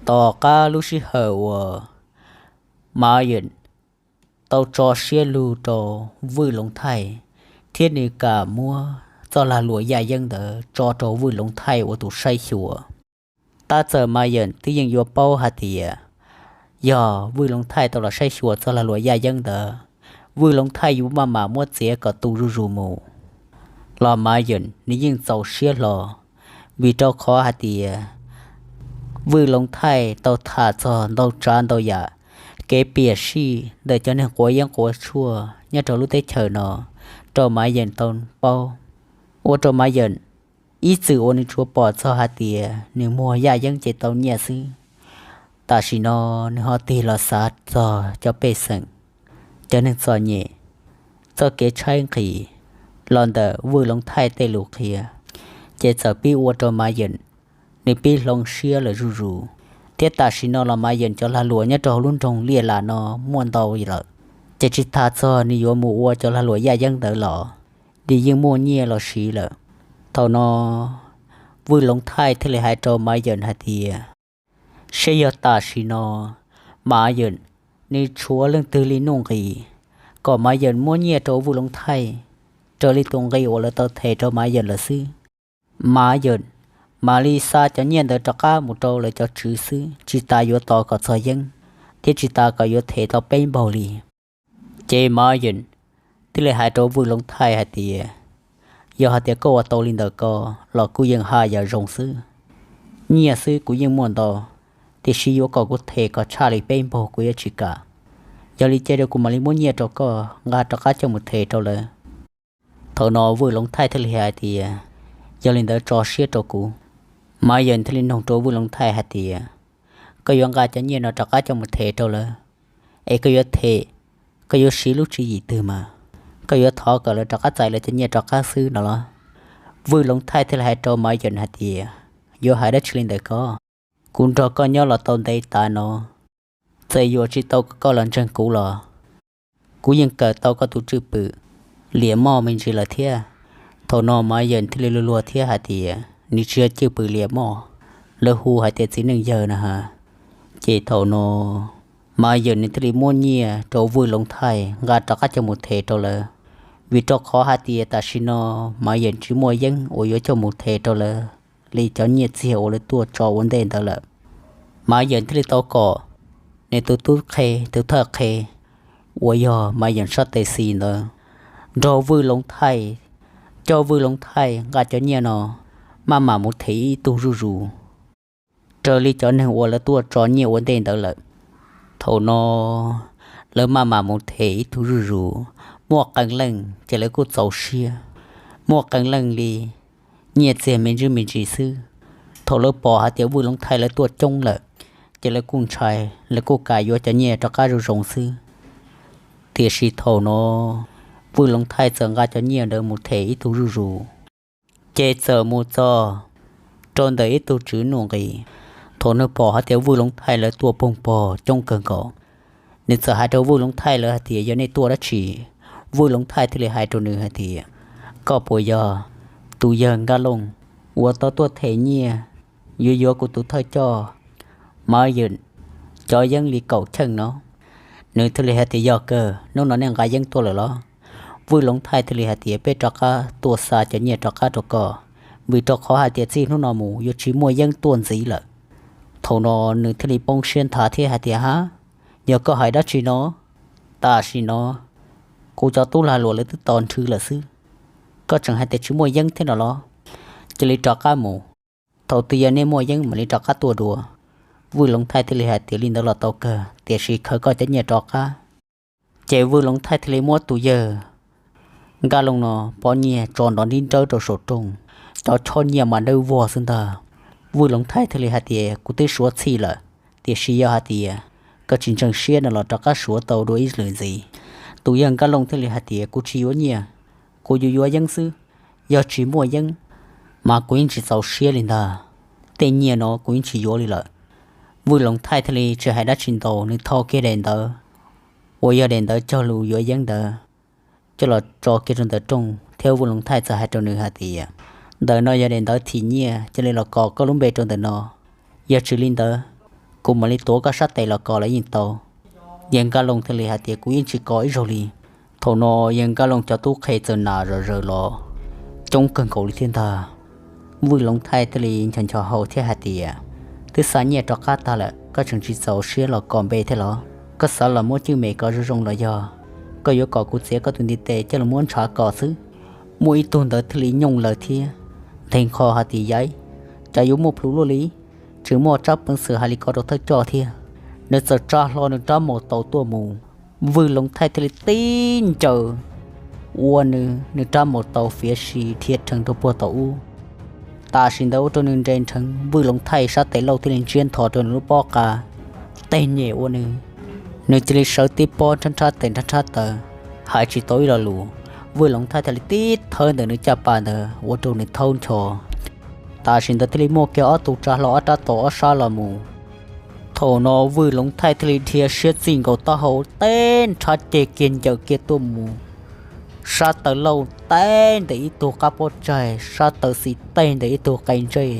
Tom qab lub sij hawm uas Mav Yeem tau tso siab lug rau Vwj Loov Thaij, thiab nws kam muab txoj lag luam yaj yeeb ntawd tso rau Vwj Loov Thaij ua tus saib xyuas. Tab txawm Mav Yeem twb yeej yuav paub hais tias yog Vwj Loov Thaij tau los saib xyuas txoj lag luam yaj yeeb ntawd, Vwj Loov Thaij yuav maj mam muab txiav kom tu zuj zus mus, los Mav Yeem nws yeej txaus siab hlo, vim rau qhov hais tias Vwj Loov Thaij tau tham txog ntau tsav ntau yam kev piam sij ntawm cov neeg quav yeeb quav tshuaj nyob rau lub teb chaws no rau Mav Yeem tau paub, ua rau Mav Yeem ib txwm uas nws tsuas pom txog hais tias nws muag yaj yeeb ces tau nyiaj xwb, tam sim no nws ho tig los xav txog cov pej xeem, cov neeg txom nyem, txoj kev tshaib nqhis los ntawm Vwj Loov Thaij tej lus qhia, ces txawm pib ua rau Mav Yeem nws pib hloov siab lawm zuj zus. Thiab tam sim no los Mav Yeem cov lag luam nyob rau hauv lub nroog Liaj Lam no muaj ntau lawm, ces tsis tas txog nws yuav mus ua cov lag luam yaj yeeb ntawd los nws yeej muaj nyiaj los siv lawm. Thaum no Vwj Loov Thaij thiaj li hais rau Mav Yeem hais tias, seb yog tam sim no Mav Yeem nws tshuav leej twg li nuj nqis kom Mav Yeem muab nyiaj rau Vwj Loov Thaij raws li tus nqi uas lawv tau them rau Mav Yeem lawm xwb, Mav Yeem mam li xa cov nyiaj ntawd rov qab mus rau lawv cov tswv xwb, tsis tas yuav tos kom txog yeeb, thiab tsis tas kom yuav them tau peb npaug li. Ces Mav Yeem thiaj li hais rau Vwj Loov Thaij hais tias, yog hais tias koj ua tau li ntawd ko los kuj yeej haj yam zoo xwb. Nyiaj xwb kuv yeej muaj ntau, tiam sis yuav kom kuv them kom tshaj li peb npaug kuv yuav tsis kam. Yog li cia rau kuv mam li muab nyiaj rau koj nqa rov qab coj mus them rau lawv. Thaum no Vwj Loov Thaij thiaj li hais tias, yog li ntawd tso siab rau kuv. Mav Yeem thiaj li noog rau Vwj Loov Thaij hais tias, koj yuav nqa cov nyiaj no rov qab coj mus them rau lawv, es koj yuav them, koj yuav siv lub tswv yim twg mas, koj yuav thov kom lawv rov qab txais lawv cov nyiaj rov qab xwb no los? Vwj Loov Thaij thiaj li hais rau Mav Yeem hais tias, yuav hais dab tsi li ntawd ko? Kuv nrog koj nyob los tau ntev tas no, txawm yuav tsis tau koj los ntseeg kuv los kuv yeej kawm tau koj tus cwj pwm liam moj me ntsis lawm thiab. Thaum no Mav Yeem thiaj li luag luag thiab hais tias, nws tsis yog cwj pwm liam moj, lawv hu hais tias txiv neej yawg na ha. Ces thaum no Mav Yeem nws thiaj li muab nyiaj rau Vwj Loov Thaij nqa rov qab coj mus them rau lawv, vim rau qhov hais tias tam sim no Mav Yeem tsis muaj yeeb uas yuav coj mus them rau lawv li cov nyiaj txiag uas lawv tuaj tso ua ntej ntawd lawm. Mav Yeem thiaj li tau kom nws tus tub qhe, tus thawj qhe uas yog Mav Yeem sab tes xis ntawd nrog Vwj Loov Thaij, coj Vwj Loov Thaij nqa cov nyiaj no maj mam mus them ib tug zuj zus raws li cov neeg uas lawv tuaj tso nyiaj ua ntej ntawd lawm. Thaum no lawv maj mam mus them ib tug zuj zus, muaj qee leej ces lawv kuj txaus siab, muaj qee leej li nyiaj txiag me ntsis me ntsis xwb. Thaum lawv pom hais tias Vwj Loov Thaij lawv tuaj coob lawm, ces lawv kuj ntshai, lawv kuj kam yuav cov nyiaj rov qab zoo zoo xwb. Tiam sis thaum no Vwj Loov Thaij txawm nqa cov nyiaj ntawd mus them ib tug zuj zus, ces txawm mus txog rau ntawm ib tug tswv nuj nqis. Thaum nws pom hais tias Vwj Loov Thaij lawv tuaj poog pog coob kawg nkaus, nws txawm hais rau Vwj Loov Thaij lawv hais tias, yog nej tuaj dab tsi? Vwj Loov Thaij thiaj li hais rau nws hais tias, koj puas yog tus yawg Nkaj Looj uas tau tuaj them nyiaj yuav yuav kuv tus thawj coj Mav Yeem cov yeeb li kaum cheej no? Nws thiaj li hais tias, yog kawg, hnub no nej nqa yeeb tuaj lawm los? Vwj Loov Thaij thiaj li hais tias, peb rov qab tuaj xa cov nyiaj rov qab rau koj, vim rau qhov hais tias txij hnub no mus yuav tsis muaj yeeb tuaj ntxiv lawm. Thaum no nws thiaj li poob siab nthav thiab hais tias, hab, yog koj hais dab tsi no? Tam sim no kuv cov tub lag luam lawv twb tos nrhw lawm xwb, koj tseem hais tias tsis muaj yeeb thiab no los? Cia li rov qab mus, thaum twg yog nej muaj yeeb mam li rov qab tuaj dua. Vwj Loov Thaij thiaj li hais tias, li ntawd los tau kawg, tiam sis khaws koj cov nyiaj rov qab. Ces Vwj Loov Thaij thiaj li muab tus yawg Nkaj Looj no pob nyiaj tso nrov nrib nrawb rau saum rooj, cov chob nyiaj mas dawb vog xwb ntag. Vwj Loov Thaij thiaj li hais tias, kuv twb suav txhij lawm, tiam sis yog hais tias koj tsis ntseeg siab no los rov qab suav tau dua ib lwm ntxiv. Tus yawg Nkaj Looj thiaj li hais tias, kuv tsis yuav nyiaj, kuv yuav yuav yeeb xwb. Yog tsis muaj yeeb mas kuv yeej tsis txaus siab li ntag, tej nyiaj no kuv yeej tsis yuav li lawm. Vwj Loov Thaij thiaj li tsis hais dab tsi ntau, nws thau kiag daim ntawv uas yog daim ntawv cog lus yuav yeeb ntawd coj los tso kiag rau ntawm rooj, thiab Vwj Loov Thaij txawm hais rau nws hais tias, ntawm no yog daim ntawv thim nyiaj, cia li los kos koj lub npe rau ntawm no. Yog tsis li ntawd, kuv mam li tuav koj sab tes los kos los yeej tau. Yawg Nkaj Looj thiaj li hais tias, Kuv yeej tsis kos ib zaug li. Thaum no Yawg Nkaj Looj cov tub qhe txawm nas zom zaws los coob kawg nkaus li thiab ntag. Vwj Loov Thaij thiaj li ncho ncho hau thiab hais tias, Twb xa nyiaj rov qab tag lawm, koj tseem tsis txaus siab los kos npe thiab los? Koj xav los muab cwj me kos zoo zoo los yog koj yuav kom kuv txiav koj tus ntiv tes coj los muab ntshav kos xwb? Muaj ib tug ntawd thiaj li nyooj lawv thiab nthe nqho hais tias, Yaiv, cas yuav muaj plhus luaj li, tseem muaj tsab peev xwm hais li ko rau thawj coj thiab. Nws txawm tsa hlo nws rab maus taus tuaj mus, Vwj Loov Thaij thiaj li tib ncaws ua nws, nws rab maus taus fiav si dhia rhees rau puag tom ub. Tam sim ntawd ua rau nws nres nrheev, Vwj Loov Thaij sab tes lauj thiaj li ntsiab nthos rau nws lub pob qa, tej nyem ua nws, nws cia li sawv tib pob nrhab nrhab tes nrhab nrhab taw, hais tsis tau ib lo lus. Vwj Loov Thaij thiaj li tib thawb ntawm nws caj pas ntawd ua rau nws thaub ncho. Tam sim ntawd thiaj li muaj kiag ob tug tsa hlo ob rab taus ob sab los mus. Thaum no Vwj Loov Thaij thiaj li dhia siab txij nkaus taub hau teb nrhab ceg kiag ncaws kiag tuaj mus, sab taw lauj teb ntawm ib tug qab pob tsaig, sab taw xis teg ntawm ib tug qe ntsej,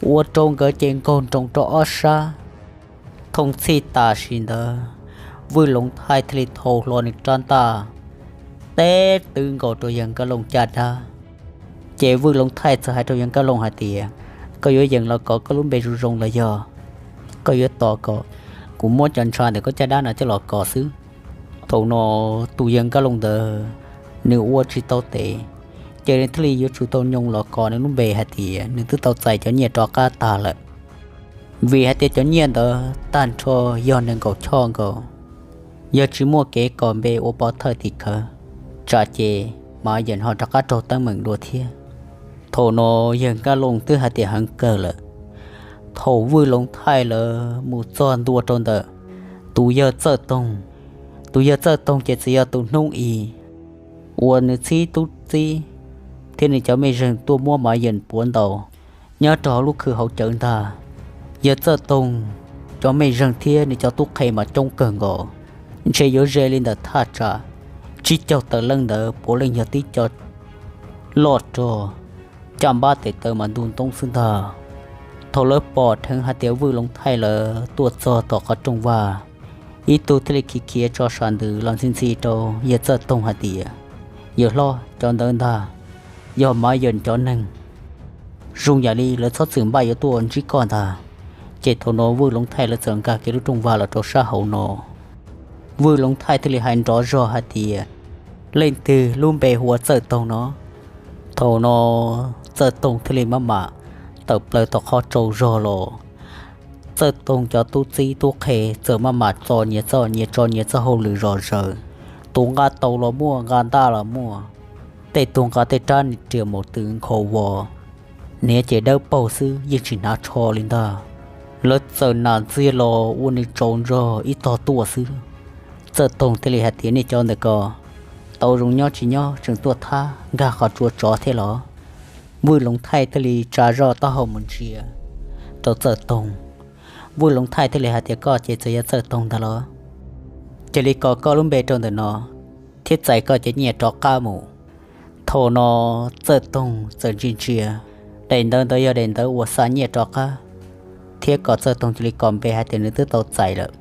ua rau nkawd ces nkaug nroos rau ob sab. Thooj txhij tam sim ntawd, Vwj Loov Thaij thiaj li thau hlo nws rab ntaj teb twb nkaus rau Yawg Nkaj Looj caj dab. Ces Vwj Loov Thaij txawm hais rau Yawg Nkaj Looj hais tias, Koj yuav yeem los kos koj lub npe zoo zoo los yog koj yuav tos kom kuv muab cov ntshav ntawm koj caj dab no coj los kos xwb? Thaum no tus Yawg Nkaj Looj ntawd nws ua tsis tau tes, ces nws thiaj li yuav tsum tau nyooj los kos nws lub npe hais tias nws twb tau txais cov nyiaj rov qab tag lawm. Vim hais tias cov nyiaj ntawd tag nrho yog nees nkaum choj nkaus, yog tsis muaj kev kos npe ua pov thawj tim khawv, tsam ces Mav Yeem ho rov qab raug teeb meem dua thiab. Thaum no Yawg Nkaj Looj twb hais tias heev kawg lawm. Thaum Vwj Loov Thaij lawv mus txog ntua rau ntawm tus yawg Txawj Toog, tus yawg Txawj Toog ces txawm yog tus hnub i uas nws txhib tub txib thiab nws cov mej zeeg tuaj muab Mav Yeem puav ntaus nyob rau hauv lub khw hauv cawv ntag. Yawg Txawj Toog cov mej zeeg thiab nws cov tub qhe mas coob kawg nkaus, ntshe yuav ze li ntawm thaj tsam tsib caug tawm leej ntawd puav leej yog tib co loj rog, caj npab tes taw mas ntu ntoob xwb ntag. Thaum lawv pom dheev hais tias Vwj Loov Thaij lawv tuaj txog tom qhov rooj vag, ib tug thiaj li khiav khiav tso sam ntws los ntxhi ntxhi rau yawg Txawj Toog hais tias, Yawg hlob, cov ntawd ntag yog Mav Yeem cov neeg, zoo yam li lawv txhob txwm npaj yuav tuaj ntsib koj ntag. Ces thaum no Vwj Loov Thaij lawv txawm nkag kiag lub rooj vag los rau sab hauv no. Vwj Loov Thaij thiaj li hais nrov zog hais tias, Leej twg lub npe hu ua Txawj Toog no? Thaum no Txawj Toog thiaj li maj mam tawm plaws tom qhov tsaus zog los. Txawj Toog cov tub txib tub qhe txawm maj mam txo nyias txoj nyias tso nyias txoj hauj lwm zom zaws. Tus nqa taus los muaj, nqa ntaj los muaj, tej tug nqa tej rab niag riam maum tw nkhaus vos, hniav ces dawb paug xwb yeej tsis hnav tsho li ntag. Lawv txawm nam ntxiag los ua nws tsaus ntsog ib tog tuaj xwb. Txawj Toog thiaj li hais tias, Nej cov ntawm ko tau zoo nyob tsis nyob tseem tuaj thab nkag qhov tsua tsov thiab los? Vwj Loov Thaij thiaj li tsa zoj taub hau mus ntsia rau Txawj Toog. Vwj Loov Thaij thiaj li hais tias, Koj ces txawm yog Txawj Toog ntag los? Cia li kos koj lub npe rau ntawm no thiab txais koj cov nyiaj rov qab mus. Thaum no Txawj Toog txawm ntsia ntsia daim ntawv ntawd yog daim ntawv uas xa nyiaj rov qab, thiab kom Txawj Toog cia li kos npe hais tias nws twb tau txais lawm.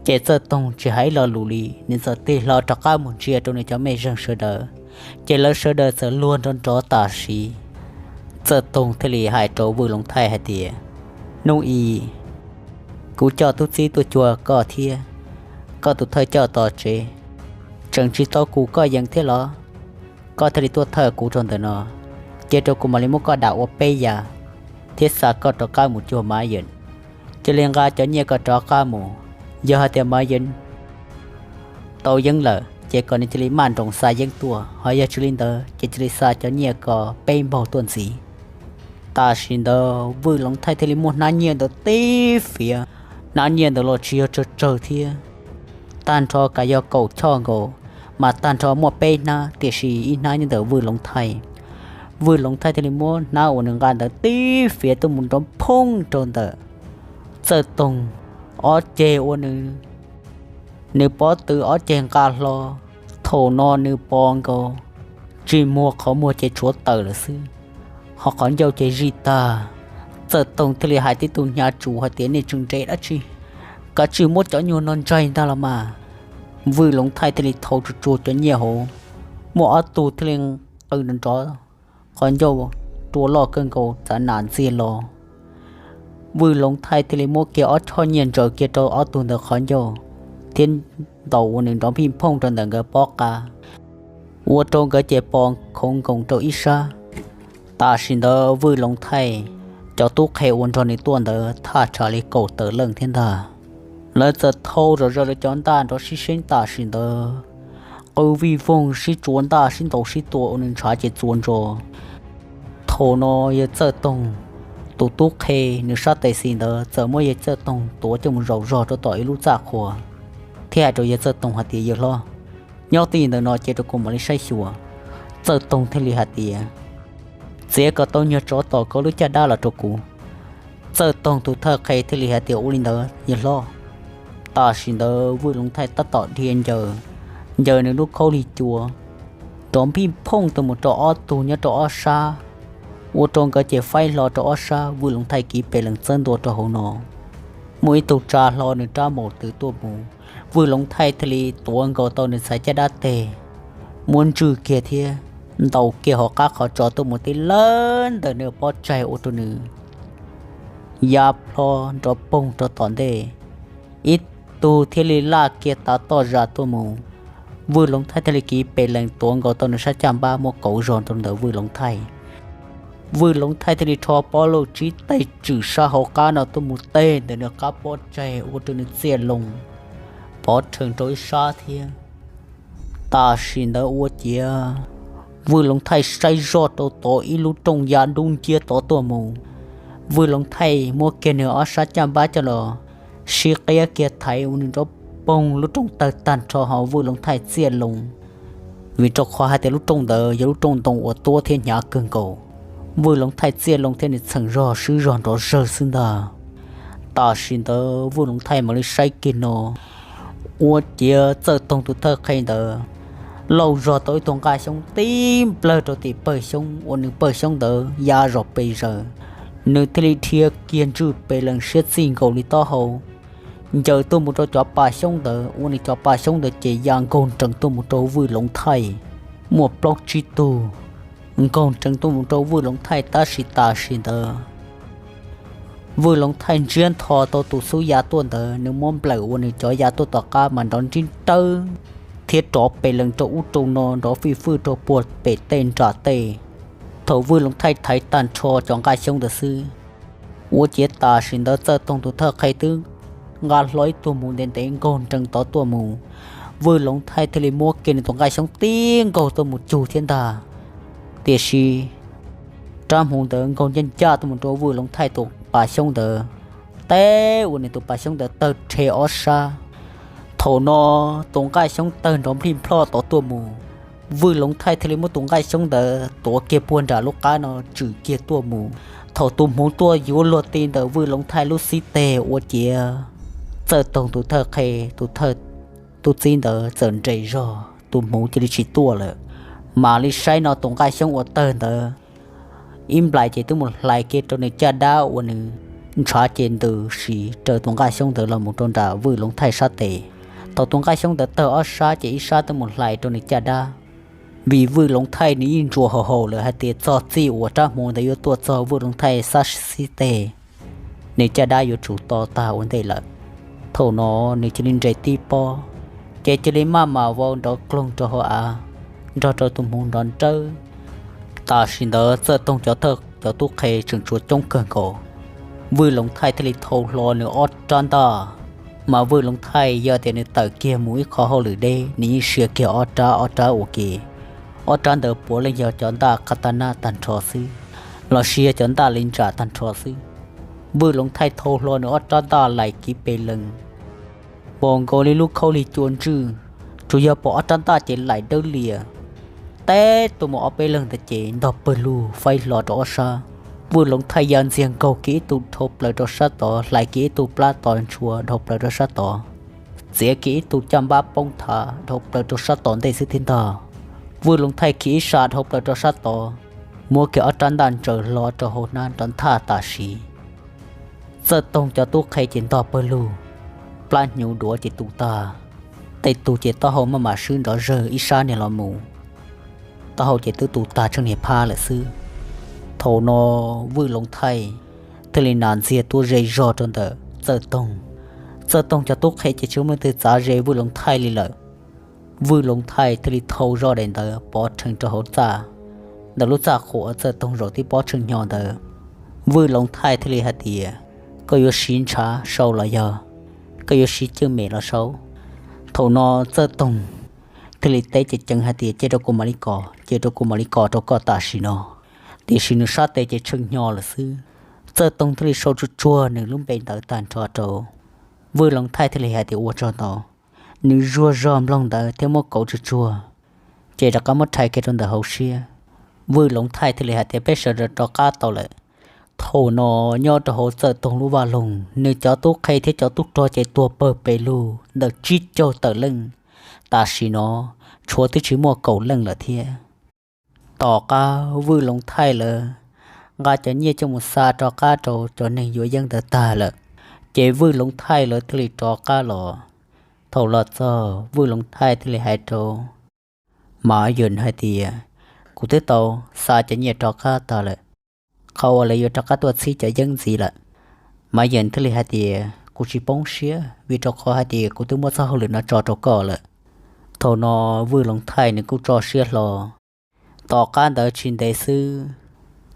Ces Txawj Toog tsis hais ib lo lus li, nws txawm tig hlo rov qab mus ntsia rau nws cov mej zeeg sawv daws, ces lawv sawv daws txawm luag nrov nrov tam sim. Txawj Toog thiaj li hais rau Vwj Loov Thaij hais tias, Hnub i kuv coj tub txib tuaj cuag koj thiab koj tus thawj coj tos tsev, tseem tsis tau kuv koj yees thiab los? Koj thiaj li tuaj thawj kuv rau ntawm no, cia rau kuv mam li muab koj dam ua peb yam thiab xa koj rov qab mus cuag Mav Yees. Cia li nqa cov nyiaj ko rov qab mus. Yog hais tias Mav Yees tau yeeb lawm ces kom nws cia li maj nroos xa yeeb tuaj, ho yog tsis li ntawd ces cia li xa cov nyiaj ko peb npaug tuaj ntxiv. Tam sim ntawd Vwj Loov Thaij thiaj li muab hnab nyiaj ntawd tib fiav, hnab nyiaj ntawd los tsis yog tsawg tsawg thiab, tag nrho kav yog kaum choj nkaus, mas tag nrho muaj peb hnab, tiam sis ib hnab nyob ntawm Vwj Loov Thaij. Vwj Loov Thaij thiaj li muab hnab uas nws nqa ntawd tib fiav tuaj mus nrov phooj rau ntawm Txawj Toog ob ceg ua nws, nws pob tw ob ceg nqa hlo. Thaum no nws poob nkaus, tsis muag qhov muag ces tshuav tawm lawm xwb, ho qhov ncauj ces zij tag. Txawj Toog thiaj li hais tib tug hnyav tsuj hais tias, Nej tseem nres dab tsi? Kav tsij muab cov nyuag no ntsaig ntag los mas. Vwj Loov Thaij thiaj li thau tsuag tsuag cov nyiaj hauv, muaj ob tug thiaj li qw nrov nrov, qhov ncauj rua loj kawg nkaus txav nas ntxiag los. Vwj Loov Thaij thiaj li muab kiag ob choj nyiaj ntsaws kiag rau ob tug ntawd qhov ncauj, thiab ntaus ua nws nrov nphij phooj rau ntawm nkawd pob qa, ua rau nkawd ces pos khoov nkoos rau ib sab. Tam sim ntawd Vwj Loov Thaij cov tub qhe uas nrog nws tuaj ntawd thaj tsam li kaum tawm leej thiab ntag. Lawv txawm thau zom zaws lawv cov ntaj nrov sib seeb tam sim ntawd, qw vij voog sib tsuav ntaj sib ntaus sib tua ua nws ntshav ces txuas ntsos. Thaum no yawg Txawj Toog tus tub qhe nws sab tes xis ntawd txawm muab yawg Txawj Toog tuav coj mus zaum zog rau tom ib lub txaj qhua, thiab hais rau yawg Txawj Toog hais tias, Yawg hlob, nyob twj ywm ntawm no cia rau kuv mam li saib xyuas. Txawj Toog thiaj li hais tias, Txiav kom tau nyuag tsov tom koj lub caj dab los rau kuv. Txawj Toog tus thawj qhe thiaj li hais tias, Ua li ntawd yawg hlob. Tam sim ntawd Vwj Loov Thaij tab tom dhia ncaws, ncaws nws lub khaub lig cua, nrov nphij phooj tuaj mus rau ob tug nyob rau ob sab, ua rau nkawd ces faib hlo rau ob sab. Vwj Loov Thaij kiv pes lees txawb ntua rau hauv no, muaj ib tug tsa hlo nws rab maum twm tuaj mus. Vwj Loov Thaij thiaj li tuav nkaus tau nws txhais caj dab teg, muab ntswj kiag thiab ntaus kiag hauv qab qhov tsos tuaj mus tib lawb ntawm nws pob tsaig ua rau nws ya plho nrov poog rau tom ntej. Ib tug thiaj li laj kiag tav toj zam tuaj mus. Vwj Loov Thaij thiaj li kiv pes lees tuav nkaus tau nws sab caj npab muab kauv zog rau ntawm Vwj Loov Thaij. Vwj Loov Thaij thiaj li rho pob lauj tsib teg tswm sab hauv qab no tuaj mus teg ntawm nws qab pob tsaig ua rau nws txiaj loo pov rhees rau ib sab thiab. Tam sim ntawd ua ciav Vwj Loov Thaij saib zoj rau tod ib lub rooj ya dub nciab tod tuaj mus. Vwj Loov Thaij muab kiag nws ob sab caj npab coj los sib qiab kiag thaiv ua nws nrov poog lub rooj tawg tag nrho hauv Vwj Loov Thaij txiaj loo, vim rau qhov hais tias lub rooj ntawd yog lub rooj ntoo uas tuab thiab hnyav kawg nkaus. Vwj Loov Thaij txiaj loo thiab nws txheem zog swb zog nrov zawg xwb ntag. Tam sim ntawd Vwj Loov Thaij mam li saib kiag no, ua ciav Txawj Toog tus thawj qhe ntawd lauj zog tau ib tug nqaj xyoob tib nplawg rau tim pawg xyoob ua nws pawg xyoob ntawd ya zom pes zaws. Nws thiaj li dhia kiag ntswj pes lees siab txij nkaus li taub hau, ncaws tuaj mus rau cov pa xyoob ntawd ua nws cov pa xyoob ntawd ces ya nkaug nrees tuaj mus rau Vwj Loov Thaij. Muaj plaub tsib tug nkaug nrees tuaj mus rau Vwj Loov Thaij tab sis tam sim ntawd Vwj Loov Thaij ntsiab ntho tau tus xub ya tuaj ntawd, nws muab nplawm ua nws cov ya tuaj tom qab mas nrov nrib nrawb thiab rov pes lees rau ub rau no nrov fij fwj rau puag pem tej nram tej. Thaum Vwj Loov Thaij thaiv tag nrho cov nqaj xyoob ntawd xwb, ua ciav tam sim ntawd Txawj Toog tus thawj qhe twb nqa hlo ib tug hmuv ntev ntev nkaug nrees tod tuaj mus. Vwj Loov Thaij thiaj li muab kiag nws tus nqaj xyoob tib nkaug tuaj mus cug thiab ntag. Tiam sis rab hmuv ntawd nkaug ncaj ncaj tuaj mus rau Vwj Loov Thaij tus pa xyoob ntawd, teb ua nws tus pa xyoob ntawd tawg rhe ob sab. Thaum no tus nqaj xyoob tawg nrov nplij nplhoj tod tuaj mus. Vwj Loov Thaij thiaj li muab tus nqaj xyoob ntawd tuav kiag puag nram lub qab no tswm kiag tuaj mus. Thaum tus hmuv tuaj yuav luag ti ntawm Vwj Loov Thaij lub xib teg ua ciav Txawj Toog tus thawj qhe, tus thawj tub txib ntawd txawm nres zog, tus hmuv cia li tsis tuaj lawm. Mam li saib no tus nqaj xyoob uas tawg ntawd ib nplais ces twb mus hlais kiag rau nws caj dab uas nws ntshav ces ntws siv raws tus nqaj xyoob ntawd los mus rau nram Vwj Loov Thaij sab tes. Thaum tus nqaj xyoob ntawd tawg ob sab ces ib sab twb mus hlais rau nws caj dab. Vim Vwj Loov Thaij nws yeej ntsuas haum haum lawm hais tias txog txij uas rab hmuv ntawd yuav tuaj txog Vwj Loov Thaij sab xib teg, nws caj dab yuav tsum to tag ua ntej lawm. Thaum no nws cia li nres tib pob, ces cia li maj mam vau nrov kloog rau hauv av, nrog rau tus hmuv nrov nrawb. Tam sim ntawd Txawj Toog cov thawj cov tub qhe tseem tshuav coob kawg nkaus. Vwj Loov Thaij thiaj li thau hlo nws ob rab ntaj, mas Vwj Loov Thaij yog tias nws tawm kiag mus ib qho hauj lwm deb, nws yeej sia kiag ob rab ob rab ua ke. Ob rab ntawd puav leej yog cov ntaj qab tab nab tag nrho xwb, los sis yog cov ntaj li ntsam tag nrho xwb. Vwj Loov Thaij thau hlo nws ob rab ntaj lais kiv pes lees, npaum nkaus li lub khaub lig cua ntswj, tsuas yog pom ob rab ntaj ces lais dawb lias, teb tuaj mus ob peb leeg ntawd ces ntog pawg lug faib hlo rau ob sab. Vwj Loov Thaij ya ntxiag nkaug kiag ib tug dhau plaws rau sab tod, hlais kiag ib tug plab tos ntshua dhau plaws rau sab tod, txiav kiag ib tug caj npab poob thav dhau plaws rau sab tom ntej xwb thiab ntag. Vwj Loov Thaij khiav ib sab dhau plaws rau sab tod, muab kiag ob rab ntaj ntsaws hlo rau hauv hnab nrov nthaj tam sim. Txawj Toog cov tub qhe ces ntog pawg lug, plab hnyuv duav ces tu tag. Tej tug ces taub hau maj mam swb nrov zawg ib sab niag los mus, taub hau ces twb tu tag tsheej niag phab lawm xwb. Thaum no Vwj Loov Thaij thiaj li nas ntxiag tuaj ze zog rau ntawm Txawj Toog. Txawj Toog cov tub qhe ces tsis muaj leej twg txav ze Vwj Loov Thaij li lawm. Vwj Loov Thaij thiaj li thau zoj daim ntawv pov rhees rau hauv txaj, ntawm lub txaj qhuas Txawj Toog zaum tib pob tsheej hnyo ntawd. Vwj Loov Thaij thiaj li hais tias, koj yuav siv ntshav sau los yog koj yuav siv cwj mem los sau? Thaum no Txawj Toog thiaj li teb ceev ceev hais tias, cia rau kuv mam li kos, cia rau kuv mam li kos rau koj tam sim no. Tiam sis nws sab tes ces tsheej hnyo lawm xwb. Txawj Toog thiaj li sau tsuag tsuag nws lub npe ntawd tag nrho rau. Vwj Loov Thaij thiaj li hais tias, ua tsaug ntau. Nws zuag zog nploog ntawd thiab muab kauv tsuag tsuag, ces rov qab muab rhais kiag rau ntawm hauv siab. Vwj Loov Thaij thiaj li hais tias, peb sawv daws rov qab tau lawm. Thaum no nyob rau hauv Txawj Toog lub vaj loog, nws cov tub qhe thiab cov tub rog ces tuag pawg pes lug ntawm tsib caug tawm leej, tam sim no tshuav twb tsis muaj kaum leej lawm thiab. Tom qab Vwj Loov Thaij lawv nqa cov nyiaj coj mus xa rov qab rau cov neeg yuav yeeb ntawd tag lawm, ces Vwj Loov Thaij lawv thiaj li rov qab los. Thaum los txog Vwj Loov Thaij thiaj li hais rau Mav Yeem hais tias, kuv twb tau xa cov nyiaj rov qab tag lawm, qhov uas lawv yuav rov qab tuaj txhib cov yeeb ntxiv lawm. Mav Yeem thiaj li hais tias, kuv tsis poob siab vim rau qhov hais tias kuv twb muab txoj hauj lwm no tso rau koj lawm. Thaum no Vwj Loov Thaij nws kuj tso siab hlo. Tom qab ntawd tsis ntev xwb,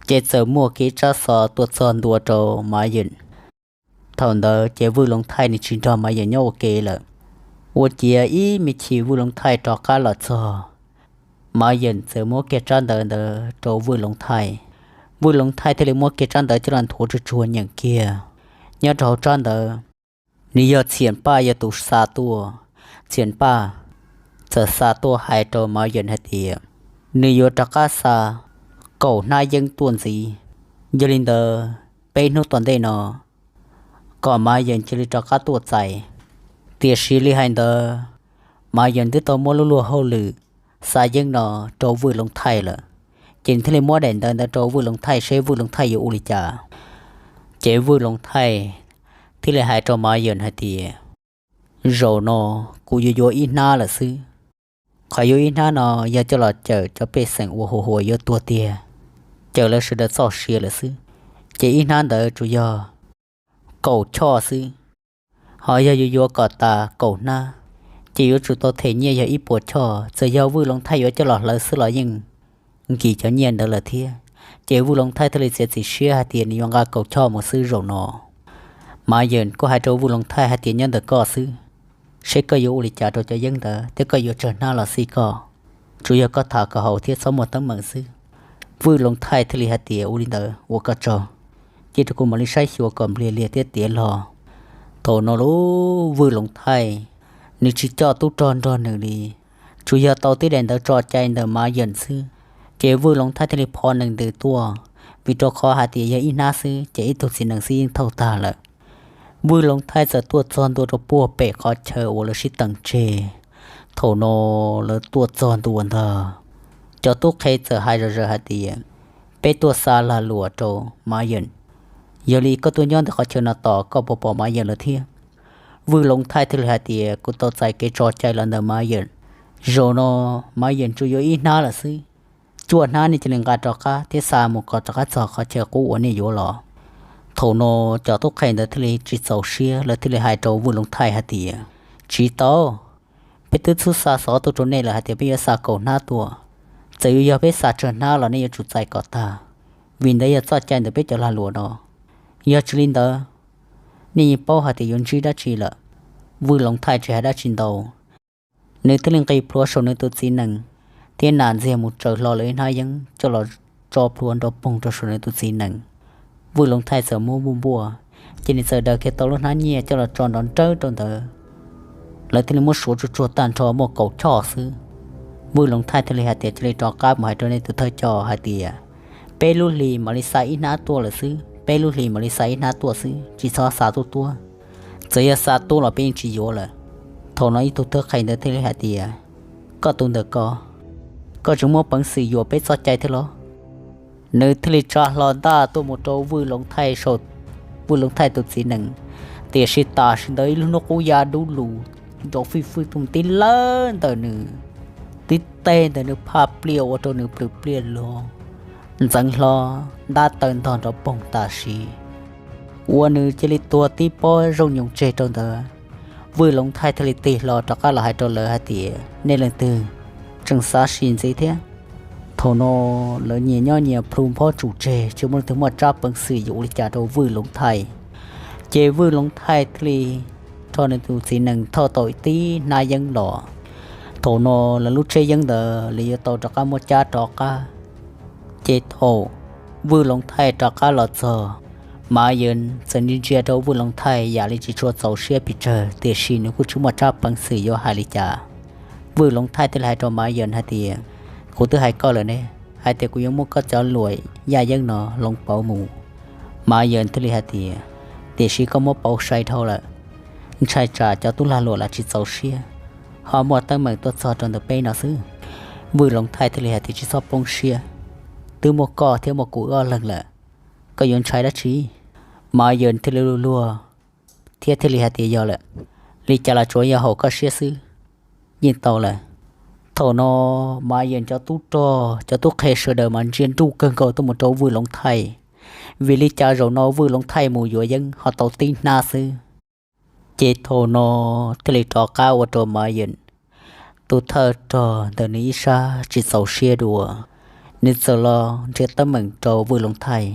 ces txawm muaj kev tsab xov tuaj txog ntua rau Mav Yeem. Thaum ntawd ces Vwj Loov Thaij nws tsis nrog Mav Yeem nyob ua ke lawm. Ua ciav ib me chim Vwj Loov Thaij rov qab los txog, Mav Yeem txawm muab kiag tsab ntawv ntawd rau Vwj Loov Thaij. Vwj Loov Thaij thiaj li muab kiag tsab ntawv coj los nthuav tsuag tsuag nyeem kiag. Nyob rau hauv tsab ntawv, nws yog Txhiam Paj yog tus xa tuaj. Txhiam Paj txawm xa tuaj hais rau Mav Yeem hais tias, nws yuav rov qab xa kaum hnab yeeb tuaj ntxiv. Yog li ntawd, peb hnub tom ntej no kom Mav Yeem cia li rov qab tuaj txais. Tiam sis li hais ntawd, Mav Yeem twb tau muab lub luag hauj lwm xa yeeb no rau Vwj Loov Thaij lawm, ces nws thiaj li muab daim ntawv ntawd rau Vwj Loov Thaij seb Vwj Loov Thaij yuav ua li cas. Ces Vwj Loov Thaij thiaj li hais rau Mav Yeem hais tias, zaum no kuv yuav yuav ib hnab lawm xwb. Qhov yuav ib hnab no yog coj los cawm cov pej xeem uas huam huam yuav tuag tiag, cawm lawv sawv daws txoj sia lawm xwb. Ces ib hnab ntawd tsuas yog kaum choj xwb. Ho yog yuav yuav kom tas kaum hnab, ces yuav tsum tau them nyiaj yog ib puas choj. Txawm yog Vwj Loov Thaij yuav coj los hlawv xwb los yeej nkim cov nyiaj ntawd lawm thiab. Ces Vwj Loov Thaij thiaj li txiav txim siab hais tias nws yuav nqa kaum choj mus xwb zaum no. Mav Yeem kuj hais rau Vwj Loov Thaij hais tias, nyob ntawm koj xwb, seb koj yuav ua li cas rau cov yeeb ntawd thiab koj yuav tsawg hnab los xij koj. Tsuas yog koj tham kom haum thiab txhob muaj teeb meem xwb. Vwj Loov Thaij thiaj li hais tias, ua li ntawd ua koj tsaug, cia rau kuv mam li saib xyuas kom npliag liag thiab tiav los. Thaum no lub Vwj Loov Thaij, nws tsis coj tub rog nrog nws li, tsuas yog tau tib daim ntawv tso cai ntawm Mav Yeem xwb. Ces Vwj Loov Thaij thiaj li phov nees ntws tuaj, vim rau qhov hais tias yog ib hnab xwb ces ib tug txiv nees xwb yeej thauj tag lawm. Vwj Loov Thaij txawm tuaj txog ntua rau puag pem qhov chaw uas lawv sib teem tseg. Thaum no lawv tuaj txog ntua ntag, cov tub qhe txawm hais zom zaws hais tias, peb tuaj xa lag luam rau Mav Yeem. Yog li koj tuaj nyob ntawm qhov chaw no tos koj puas pom Mav Yeem lawm thiab? Vwj Loov Thaij thiaj li hais tias, kuv tau txais kev tso cai los ntawm Mav Yeem. Zaum no Mav Yeem tsuas yuav ib hnab lawm xwb. Cuaj hnab nej cia li nqa rov qab thiab xa mus kom rov qab txog qhov chaw qub uas nej yuav los. Thaum no cov tub qhe ntawd thiaj li tsis txaus siab, lawv thiaj li hais rau Vwj Loov Thaij hais tias, tsis tau, peb twb txhub xa xov tuaj rau nej lawm hais tias peb yuav xa kaum hnab tuaj. Txawm yuav yog peb xa tsawg hnab los nej yuav tsum txais kom tag, vim ntawd yog txoj cai ntawm peb cov lag luam no. Yog tsis li ntawd, nej yeej paub hais tias yuav ntsib dab tsi lawm. Vwj Loov Thaij tsis hais dab tsi ntau, nws thiaj li nqis plhuav saum nws tus txiv nees thiab nas ntxiag mus tsaws hlo lawv ib hnab yeeb coj los tso plhuav nrov poog rau saum nws tus txiv nees. Vwj Loov Thaij txawm muab npuaj npuaj, ces nws txawm daws kiag tau lub hnab nyiaj coj los tso nrov nrawb rau ntawd. Lawv thiaj li muab suav tsuag tsuag tag nrho muaj kaum choj xwb. Vwj Loov Thaij thiaj li hais tias, cia li rov qab mus hais rau nej tus thawj coj hais tias, peb lub hlis mam li xa ib hnab tuaj lawm xwb, peb lub hlis mam li xa ib hnab tuaj xwb, tsis txhob xa tuaj tuaj. Txawm yog xa tuaj los peb yeej tsis yuav lawm. Thaum no ib tug thawj qhe ntawd thiaj li hais tias, koj tus ntawm ko, koj tseem muaj peev xwm yuam peb txoj cai thiab los? Nws thiaj li tsa hlo ntaj tuaj mus rau Vwj Loov Thaij saum, Vwj Loov Thaij tus txiv nees, Tiam sis tam sim ntawd ib lub hnub qub ya dub lug nrov fij fwj tus tib lawv ntawm nws, tib teg ntawm nws phaj pliaj ua rau nws plws pliaj lug, ntxeev hlo ntab taw ntog nrov poog tam sim, ua nws cia li tuag tib pob zooj nyoos tseg rau ntawd. Vwj Loov Thaij thiaj li tig hlo rov qab los hais rau lawv hais tias, nej leej twg tseem xav sim ntxiv thiab? Thaum no lawv nyias nyob nyias plhu nphob tsum tseg, tsis muaj leej twg muaj tsab peev xwm yuav ua li cas rau Vwj Loov Thaij. Ces Vwj Loov Thaij thiaj li rho nws tus txiv nees thauj tau ib tib hnab yeeb los. Thaum no lawv lub tsheb yeeb ntawd lawv yuav tau rov qab muab cab rov qab. Ces thaum Vwj Loov Thaij rov qab los txog, Mav Yees txawm ntsia ntsia rau Vwj Loov Thaij yam li tsis tshua txaus siab pes tsawg, tiam sis nws kuj tsis muaj tsab peev xwm yuav hais li cas. Vwj Loov Thaij thiaj li hais rau Mav Yees hais tias, kuv twb hais koj lawm ne, hais tias kuv yuav muab koj cov luam yaj yeeb no hloov pauv mus. Mav Yees thiaj li hais tias, tiam sis koj muab pauv sai dhau lawm, ntshai tsam cov tub lag luam los tsis txaus siab, ho muaj teeb meem tuaj txog rau ntawm peb no xwb. Vwj Loov Thaij thiaj li hais tias, tsis txhob poob siab, twb muaj koj thiab muaj kuv wb ob leeg lawm, koj yuav ntshai dab tsi? Mav Yees thiaj li luag luag thiab thiaj li hais tias, yog lawm, li cas los tsuav yog haum koj siab xwb, yeej tau lawm. Thaum no Mav Yees cov tub rog cov tub qhe sawv daws mas ntsia nruj kawg nkaus tuaj mus rau Vwj Loov Thaij, vim li cas zaum no Vwj Loov Thaij mus yuav yeeb ho tau tib hnab xwb. Ces thaum no thiaj li rov qab ua rau Mav Yees tus thawj rog ntawm nws ib sab tsis txaus siab dua, nws txawm los nrhiav teeb meem rau Vwj Loov Thaij.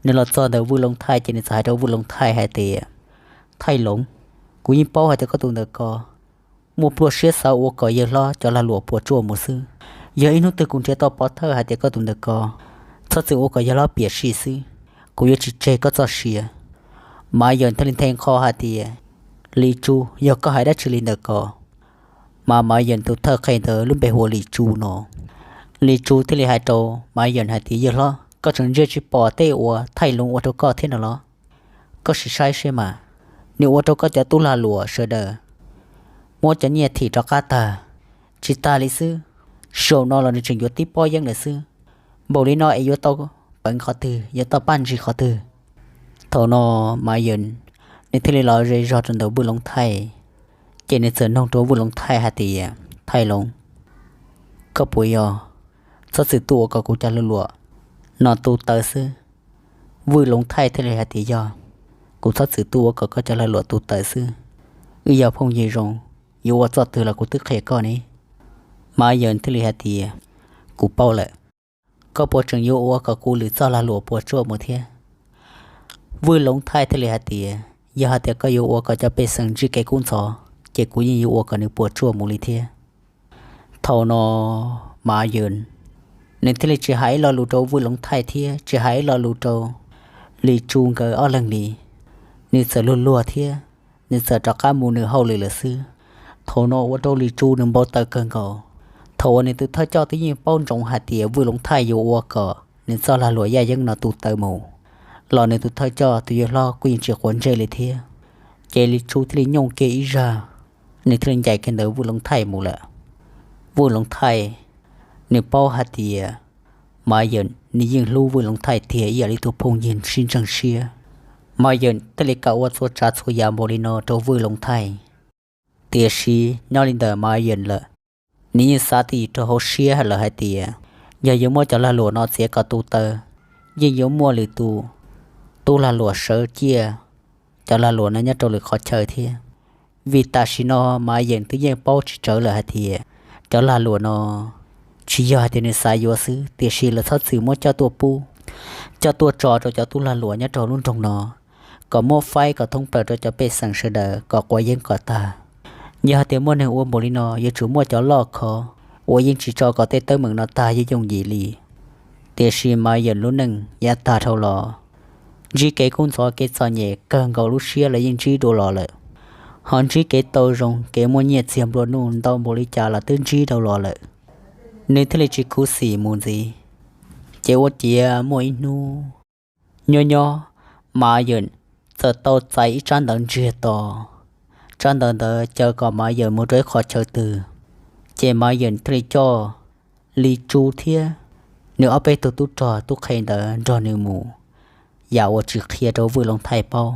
Nws los txog ntawm Vwj Loov Thaij ces nws txawm hais rau Vwj Loov Thaij hais tias, Thaij Loov, kuv yeej paub hais tias koj tus ntawm ko muaj pluaj siab xav ua kom yawg hlob cov lag luam puas tsuaj mus xwb. Yog ib hnub twg kuv nrhiav tau pov thawj hais tias koj tus ntawm ko, txhob txwm ua kom yawg hlob piam sij xwb, kuv yuav tsis tseg koj txoj sia. Mav Yees thiaj li nthe nqho hais tias, Lis Tsu, yog koj hais dab tsi li ntawm ko? Mas Mav Yees tus thawj qhe ntawd lub npe hu ua Lis Tsu no. Lis Tsu thiaj li hais rau Mav Yees hais tias, yawg hlob, koj tseem ntsia tsis pom tej uas Thaij Loov ua rau koj thiab no los? Koj sim saib seb mas, nws ua rau koj cov tub lag luam sawv daws muab cov nyiaj thim rov qab tag. Tsis tas li xwb, zaum no los nws tseem yuav tib pob yeeb lawm xwb. Npaum li no es yuav tau peev qhov twg, yuav tau paj ntsis qhov twg? Thaum no Mav Yees nws thiaj li los ze zog rau ntawm Vwj Loov Thaij, ces nws txawm noog rau Vwj Loov Thaij hais tias, Thaij Loov, koj puas yog txhob txwm tuaj ua kom kuv cov lag luam no tu taw xwb? Vwj Loov Thaij thiaj li hais tias, yog, kuv txhob txwm tuaj ua kom koj cov lag luam tu taw xwb. Wb yog phooj ywg zoo, yuav ua txoj twg los kuv twb qhia koj ne. Mav Yees thiaj li hais tias, kuv paub lawm, koj puas tseem yuav ua kom kuv lwm txoj lag luam puas tsuaj mus thiab? Vwj Loov Thaij thiaj li hais tias, yog hais tias koj yuav ua kom cov pej xeem ntsib kev kub ntxhov, ces kuv yeej yuav ua kom nws puas tsuaj mus li thiab. Thaum no Mav Yees nws thiaj li tsis hais ib lo lus rau Vwj Loov Thaij thiab tsis hais ib lo lus rau Lis Tsu nkawd ob leeg li. Nws txawm luag luag thiab nws txawm rov qab mus nws hauj lwm lawm xwb. Thaum no ua rau Lis Tsu nws npau taws kawg nkaus. Thaum uas nws tus thawj coj twb yeej paub ntsoov hais tias Vwj Loov Thaij yuav ua kom nws txoj lag luam yaj yeeb no tu taw mus, los nws tus thawj coj tus yawg hlob kuj yeej tsis quav ntsej li thiab. Ces Lis Tsu thiaj li nyooj kiag ib zag, nws thiaj li ncaim kiag ntawm Vwj Loov Thaij mus lawm. Vwj Loov Thaij nws paub hais tias Mav Yees nws yeej hlub Vwj Loov Thaij tiag ib yam li tus phooj ywg sib ntseeg siab. Mav Yees thiaj li kam ua txhua tsav txhua yam npaum li no rau Vwj Loov Thaij. Tiam sis nyob li ntawm Mav Yees lawm, nws yeej xav txij rau hauv siab lawm hais tias yog yuav muab cov lag luam no txiav kom tu taw, yeej yuav muaj lwm tus tub lag luam sawv ciaj cov lag luam no nyob rau lwm qhov chaw thiab. Vim tam sim no Mav Yees twb yeej paub tsis tsawg lawm hais tias cov lag luam no tsis yog hais tias nws xav yuav xwb, tiam sis lawv txhob txwm muab coj tuaj pub, coj tuaj tso rau cov tub lag luam nyob rau lub nroog no, kom muab faib kom thoob plaws rau cov pej xeem sawv daws kom quav yeeb kom tag. Yog hais tias muaj neeg ua npaum li no yuav tsum muaj cov loj khov uas yeej tsis tso kom tej teeb meem no tag yooj yooj yim li. Tiam sis Mav Yees lub neej yav tag dhau los, ntsib kev kub ntxhov kev txom nyem kawg nkaus lub siab los yeej ntsib dua los lawm, ho ntsib kev tau zoo kev muaj nyiaj txiag nplua nuj ntau npaum li cas los twb ntsib dhau los lawm. Nws thiaj li tsis khuv xim mus ntxiv. Ces ua ciav muaj ib hnub nyob nyob, Mav Yees txawm tau txais ib tsab ntawv ntsiag to. Tsab ntawv ntawd caw kom Mav Yees mus rau ib qhov chaw twg, ces Mav Yees thiaj li coj Lis Tsu thiab nws ob peb tug tub rog tub qhe ntawd nrog nws mus, yam uas tsis qhia rau Vwj Loov Thaij paub.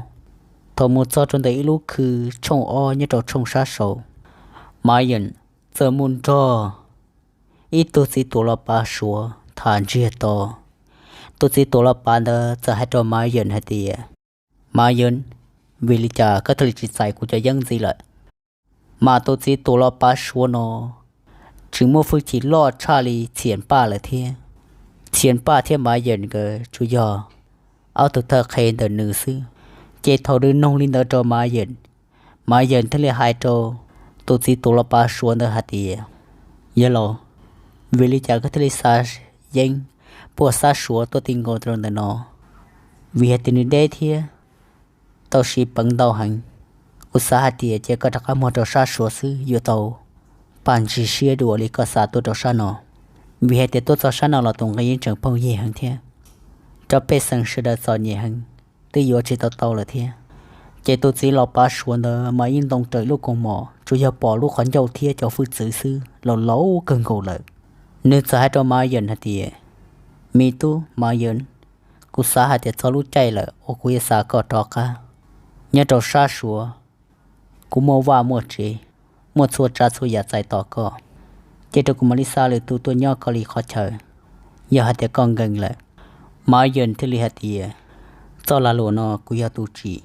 Thaum mus txog rau ntawm ib lub khw tshooj ob nyob rau tshooj sab saud, Mav Yeem txawm mus nrog ib tug txiv tuam los pav Suav tham ntsiag to. Tus txiv tuam los pav ntawd txawm hais rau Mav Yeem hais tias, Mav Yeem, vim li cas koj thiaj li tsis txais kuv cov yeeb ntxiv lawm? Mas tus txiv tuam los pav Suav no tseem muaj hwj chim loj tshaj li Txhias Paj lawm thiab. Txhias Paj thiab Mav Yeem nkawd tsuas yog ob tug thawj qhe ntawm nws xwb. Ces thaum nws noog li ntawd rau Mav Yeem, Mav Yeem thiaj li hais rau tus txiv tuam los pav Suav ntawd hais tias, Yawg laus, vim li cas koj thiaj li xa yeeb puag sab Suav tuaj ti nkaus rau ntawm no? Vim hais tias nws deb thiab tau siv peev ntau heev. Kuv xav hais tias cia koj rov qab mus rau sab Suav xwb yuav tau paj ntsis siab dua li koj xa tuaj rau sab no. Vim hais tias tuaj txog sab no los tus nqi yeej tseem phooj ywg heev thiab, rau pej xeem sawv daws txom nyem heev, twb yuav tsis tau tau lawm thiab. Ces tus txiv los pav Suav ntawd mas yeej ntoo raws ib lub kaus mom, tsuas yog pom lub qhov ncauj thiab cov hwj txwv xwb, laus laus kawg nkaus lawm. Nws txawm hais rau Mav Yeem hais tias, Me tub Mav Yeem, kuv xav hais tias txog lub caij lawm uas kuv yuav xa koj rov qab. Nyob rau sab Suav, kuv muaj vaj muaj tsev, muaj txhua tsav txhua yam txais tos koj, ces rau kuv mam li xa lwm tus tuaj nyob koj li qhov chaw, yog hais tias koj nkees lawm. Mav Yeem thiaj li hais tias, Txoj lag luam no kuv yog tus tsim,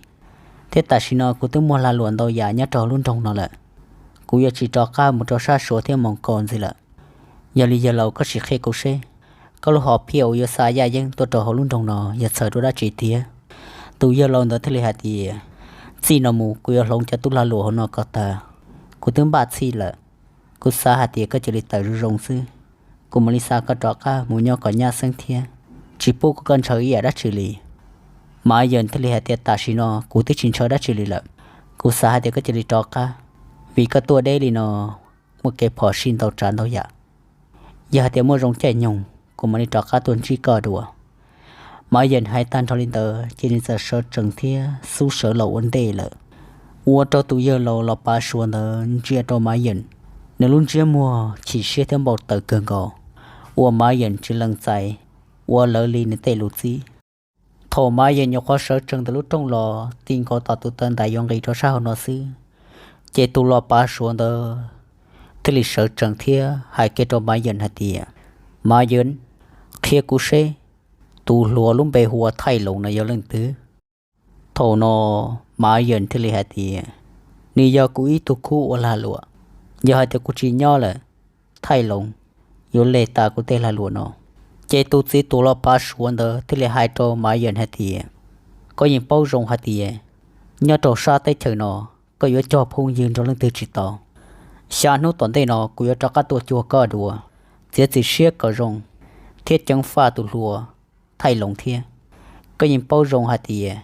thiab tam sim no kuv twb muaj lag luam ntau yam nyob rau hauv lub nroog no lawm. Kuv yuav tsis rov qab mus rau sab Suav thiab Moos Kaus ntxiv lawm. Yog li yawg laus koj sim qhia kuv seb, koj lub hom phiaj uas yuav xa yaj yeeb tuaj rau hauv lub nroog no yog txhawm dua dab tsi tiag? Tus yawg laus ntawd thiaj li hais tias, Txij no mus kuv yuav hloov cov tub lag luam hauv no kom tag. Kuv twb npaj txhij lawm. Kuv xav hais tias koj cia li tawm zoo zoo xwb, kuv mam li xa koj rov qab mus nyob kom nyab xeeb thiab, tsis pub kom koj ntshaw ib yam dab tsi li. Mav Yeem thiaj li hais tias, Tam sim no kuv twb tsis ntshaw dab tsi li lawm. Kuv xav hais tias koj cia li rov qab, vim koj tuaj deb li no muaj kev phom sij ntau tsav ntau yam. Yog hais tias muaj zoo caij nyoog kuv mam li rov qab tuaj ntsib koj dua. Mav Yeem hais tag nrho li ntawd ces nws txawm sawv tsees thiab xub sawv los ua ntej lawm, ua rau tus yawg laus los pav Suav ntawd ntsia rau Mav Yeem, nws lub ntsiab muag chim siab thiab npau taws kawg nkaus, uas Mav Yeem tsis lees txais ua lawv li nws tej lus txib. Thaum Mav Yeem nyuam qhuav sawv tsees ntawm lub rooj los ti nkaus tom tus taw ntais yuav nqis rau sab hauv no xwb, ces tus los pav Suav ntawd thiaj li sawv tsees thiab hais kiag rau Mav Yeem hais tias, Mav Yeem, qhia kuv seb, tus hluas lub npe hu ua Thaij Loos no yog leej twg? Thaum no Mav Yeem thiaj li hais tias, Nws yog kuv ib tug khub ua lag luam, yog hais tias kuv tsis nyob lawm, Thaij Loos yuav leg tas kuv tej lag luam no. Ces tus txiv tuam los pav Suav ntawd thiaj li hais rau Mav Yeem hais tias, Koj yeej paub zoo hais tias nyob rau sab teb chaws no koj yuav cog phooj ywg nrog leej twg tsis tau. Xya hnub tom ntej no kuv yuav rov qab tuaj cuag koj dua, txiav txim siab kom zoo thiab ceev faj tus hluas Thaij Loos thiab. Koj yeej paub zoo hais tias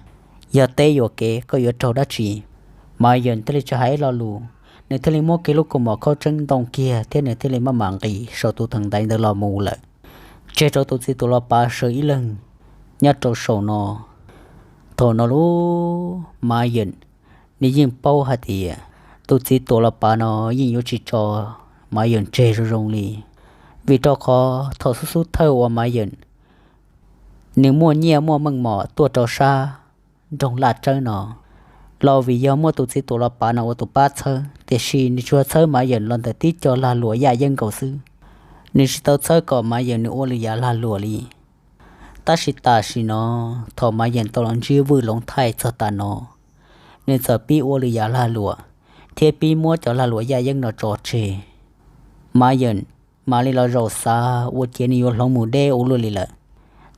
yog teb yuam kev koj yuav raug dab tsi. Mav Yeem thiaj li tsis hais ib lo lus, nws thiaj li muab kiag lub kaus mom khaub tseeb ntoo kiag thiab nws thiaj li maj mam nqis saum tus theem ntaiv ntawd los mus lawm, tseg rau tus txiv tuam los pav sawv ib leeg nyob rau saum no. Thaum no lub Mav Yeem nws yeej paub hais tias tus txiv tuam los pav no yeej yuav tsis tso Mav Yeem tseg zoo zoo li, vim rau qhov thaum xub xub thawj uas Mav Yeem nws muaj nyiaj muaj meej mom tuaj rau sab nroog Laj Tsawb no los vim yog muaj tus txiv tuam los pav no ua tus pab txhawb, tiam sis nws tsuas txhawb Mav Yeem los ntawm tib co lag luam yaj yeeb nkaus xwb. Nws tsis tau txhawb kom Mav Yeem nws ua lwm yam lag luam li. Tab sis tam sim no, thaum Mav Yeem tau los ntsib Vwj Loov Thaij txog tas no, nws txawm pib ua lwm yam lag luam thiab pib muab cov lag luam yaj yeeb no tso tseg. Mav Yeem mam li los zaum xav ua ciav nws yuav hloov mus deb ua luaj li lawm.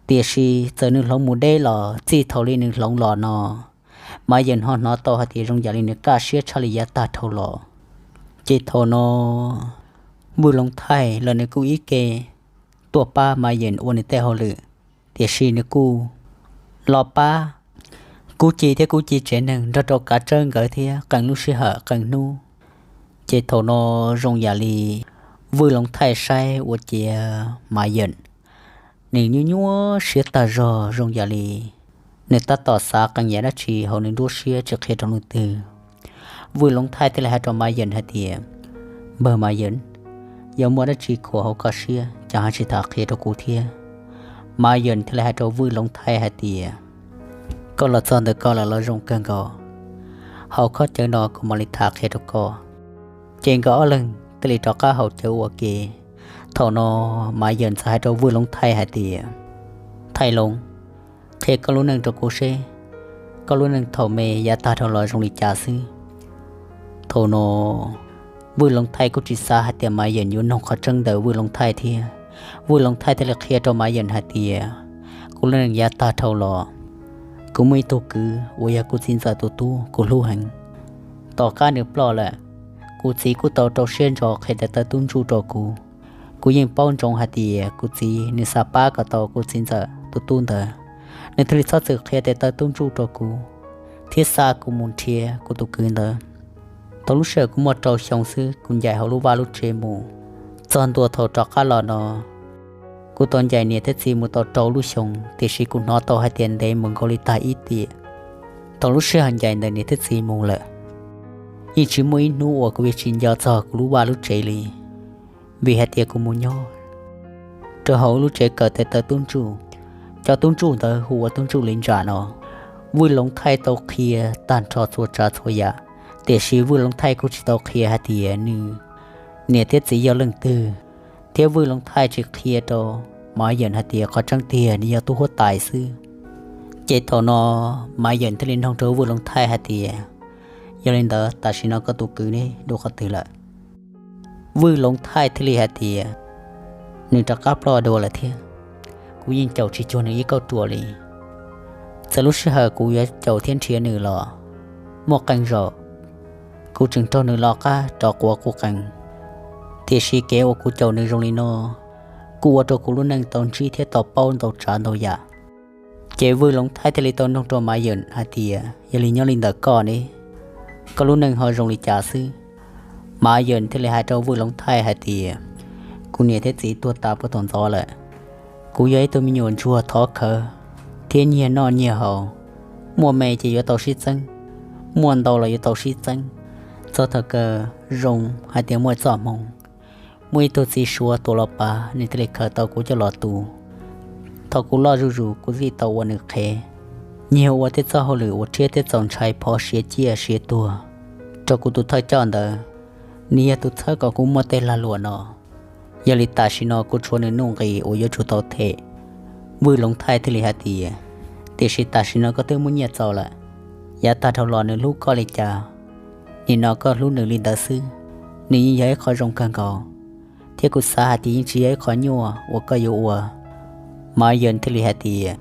Tiam sis txawm nws hloov mus deb los txij thaum li nws hloov los no, Mav Yeem ho hnov tau hais tias zoo yam li nws kaj siab tshaj li yav tag dhau los. Ces thaum no Vwj Loov Thaij los nws kuj ib ke tuaj pab Mav Yeem ua nws tej hauj lwm, tiam sis nws kuj los pab Kub Ci thiab Kub Ci tsev neeg nrog rau Kav Tsawb nkawd thiab qee lub sij hawm qee hnub. Ces thaum no zoo yam li Vwj Loov Thaij saib ua ciav Mav Yeem nws nyuaj nyuaj siab tag zog, zoo yam li nws tab tom xav qee yam dab tsi hauv nws nruab siab tsis qhia rau leej twg. Vwj Loov Thaij thiaj li hais rau Mav Yeem hais tias, Npawg Mav Yeem, yog muaj dab tsi khuam hauv koj siab ces haj tsis tham qhia rau kuv thiab. Mav Yeem thiaj li hais rau Vwj Loov Thaij hais tias, Koj los txog ntawm ko lawm los zoo kawg nkaus. Hauv khob cawv no kuv mam li tham qhia rau koj. Ces nkawd ob leeg thiaj li rov qab haus cawv ua ke. Thaum no Mav Yawm txawm hais rau Vwj Loov Thaij hais tias, Thaij Loov, qhia koj lub neej rau kuv seb koj lub neej thaum me yav tag dhau los zoo li cas xwb. Thaum no Vwj Loov Thaij kuj tsis xav hais tias Mav Yawm yuav nug qhov tseeb ntawm Vwj Loov Thaij thiab. Vwj Loov Thaij thiaj li qhia rau Mav Yawm hais tias, Kuv lub neej yav tag dhau los, kuv muaj ib tug kwv uas yog kuv txiv ntxawm tus tub kuv hlub heev. Tom qab nws ploj lawm, kuv txiv kuj tau rau siab ntso qhia tes taw tub ntsuj rau kuv. Kuv yeej paub ntsoov hais tias kuv txiv nws xav pab kom tau kuv txiv ntxawm tus tub ntawd, nws thiaj li txhob txwm qhia tes taw tub ntsuj rau kuv thiab xa kuv mus nrhiav kuv tus kwv ntawd. Thaum lub sij hawm kuv muaj rau xyoo xwb kuv ncaim hauv lub vaj lub tsev mus. Txog ntua thaum rov qab los no, kuv tau ncaim niam thiab txiv mus tau rau lub xyoo, tiam sis kuv hnov tau hais tias ntev mus nkaus li tag ib tiam. Thaum lub sij hawm ncaim ntawm niam thiab txiv mus lawm, yeej tsis muaj ib hnub uas kuv yuav tsis nco txog kuv lub vaj lub tsev li. Vim hais tias kuv mus nyob rau hauv lub tsev kawm tes taw tub ntsuj, cov tub ntsuj ntawd hu ua tub ntsuj li ntsam no. Vwj Loov Thaij tau qhia tag nrho txhua tsav txhua yam, tiam sis Vwj Loov Thaij kuj tsis tau qhia hais tias nws niam thiab txiv yog leej twg, thiab Vwj Loov Thaij tsis qhia rau Mav Yawm hais tias qhov tseeb tiag nws yog tub huab tais xwb. Ces thaum no Mav Yawm thiaj li nug rau Vwj Loov Thaij hais tias, Yog li ntawd tam sim no koj tus kwv neb dua qhov twg lawm? Vwj Loov Thaij thiaj li hais tias, Nws rov qab ploj dua lawm thiab, kuv yeej caum tsis cuag nws ib kauj ruam li. Txawm lub sij hawm kuv yuav caum thiab nrhiav nws los muaj qee zaum kuv tseem raug nws lov qab rov quav kuv qees, tiam sis kev uas kuv caum nws zoo li no kuj ua rau kuv lub neej tau ntsib thiab tau paub ntau tsav ntau yam. Ces Vwj Loov Thaij thiaj li tau nug rau Mav Yawm hais tias, Yog li nyob li ntawm koj ne, koj lub neej ho zoo li cas xwb? Mav Yawm thiaj li hais rau Vwj Loov Thaij hais tias, Kuv niam thiab txiv tuag tas puag thaum ntxov lawm. Kuv yog ib tug me nyuam ntsuag thov khawv thiab nyiag noj nyiag haus, muaj me ces yuav tau sib txeeb, muaj ntau los yuav tau sib txeeb. Txog thaum kawg zoo hais tias muaj txoj hmoo, muaj ib tug txiv Suav tuam los pav nws thiaj li khaws tau kuv coj los tu. Thaum kuv loj zuj zus kuv thiaj tau ua nws qhev, nyiag ua tej txoj hauj lwm uas rhiab thiab txaus ntshai phov siav ciaj siav tuag rau kuv tus thawj coj ntawd. Nws yog tus txhawb kom kuv muaj tej lag luam no. Yog li tam sim no kuv tshuav nws nuj nqis uas yuav tsum tau them. Vwj Loov Thaij thiaj li hais tias, Tiam sis tam sim no koj twb muaj nyiaj txaus lawm, yav tag dhau los nws hlub koj li cas, nim no koj hlub nws li ntawd xwb, nws yeej yog ib qho zoo kawg nkaus, thiab kuv xav hais tias yeej tsis yog ib qho nyuaj uas koj yuav ua. Mav Yawm thiaj li hais tias,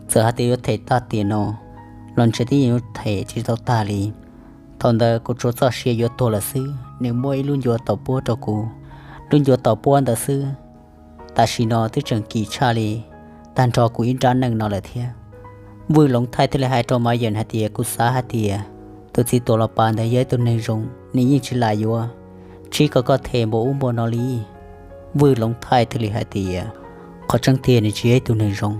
Txawm hais tias yuav them tag tiam no los ntshe twb yeej yuav them tsis tau tag li. Thaum ntawd kuv tsuas txoj sia yuav tuag lawm xwb, nws muab ib lub ncuav taus puab rau kuv. Lub ncuav taus puab ntawd xwb, tam sim no twb tseem kim tshaj li tag nrho kuv ib nrab neej no lawm thiab. Vwj Loov Thaij thiaj li hais rau Mav Yawm hais tias, Kuv xav hais tias tus txiv tuam los pav ntawd yog ib tug neeg zoo, nws yeej tsis lam yuav tsib kom koj them npaum ub npaum no li. Vwj Loov Thaij thiaj li hais tias, Qhov tseeb tiag nws tsis yog ib tug neeg zoo,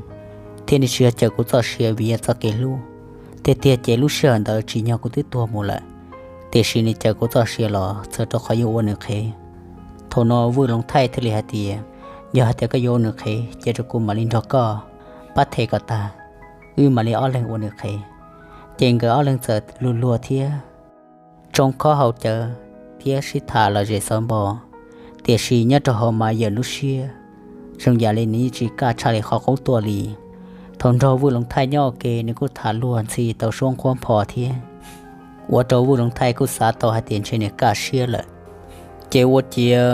thiab nws tsis yog cawm kuv txoj sia vim yog txoj kev hlub. Tiag tiag ces lub sij hawm ntawd tsim nyog kuv twb tuag mus lawm, tiam sis nws cawm kuv txoj sia los txhawm rau qhov yuav ua nws qhev. Thaum no Vwj Loov Thaij thiaj li hais tias, Yog hais tias koj yuav ua nws qhev ces rau kuv mam li nrog koj pab them kom tag, wb mam li ob leeg ua nws qhev. Ces nkawd ob leeg txawm luag luag thiab tsoo khob haus cawv thiab sib tham lom zem xov npo. Tiam sis nyob rau hauv Mav Yawm lub siab, zoo yam li nws yeej tsis kaj tshaj li qhov qub tuaj li. Thaum nrog Vwj Loov Thaij nyob ua ke nws kuj tham luag ntxhi tau suab nquab npho thiab, ua rau Vwj Loov Thaij kuj xav tau hais tias ntshe nws kaj siab lawm. Ces ua ciav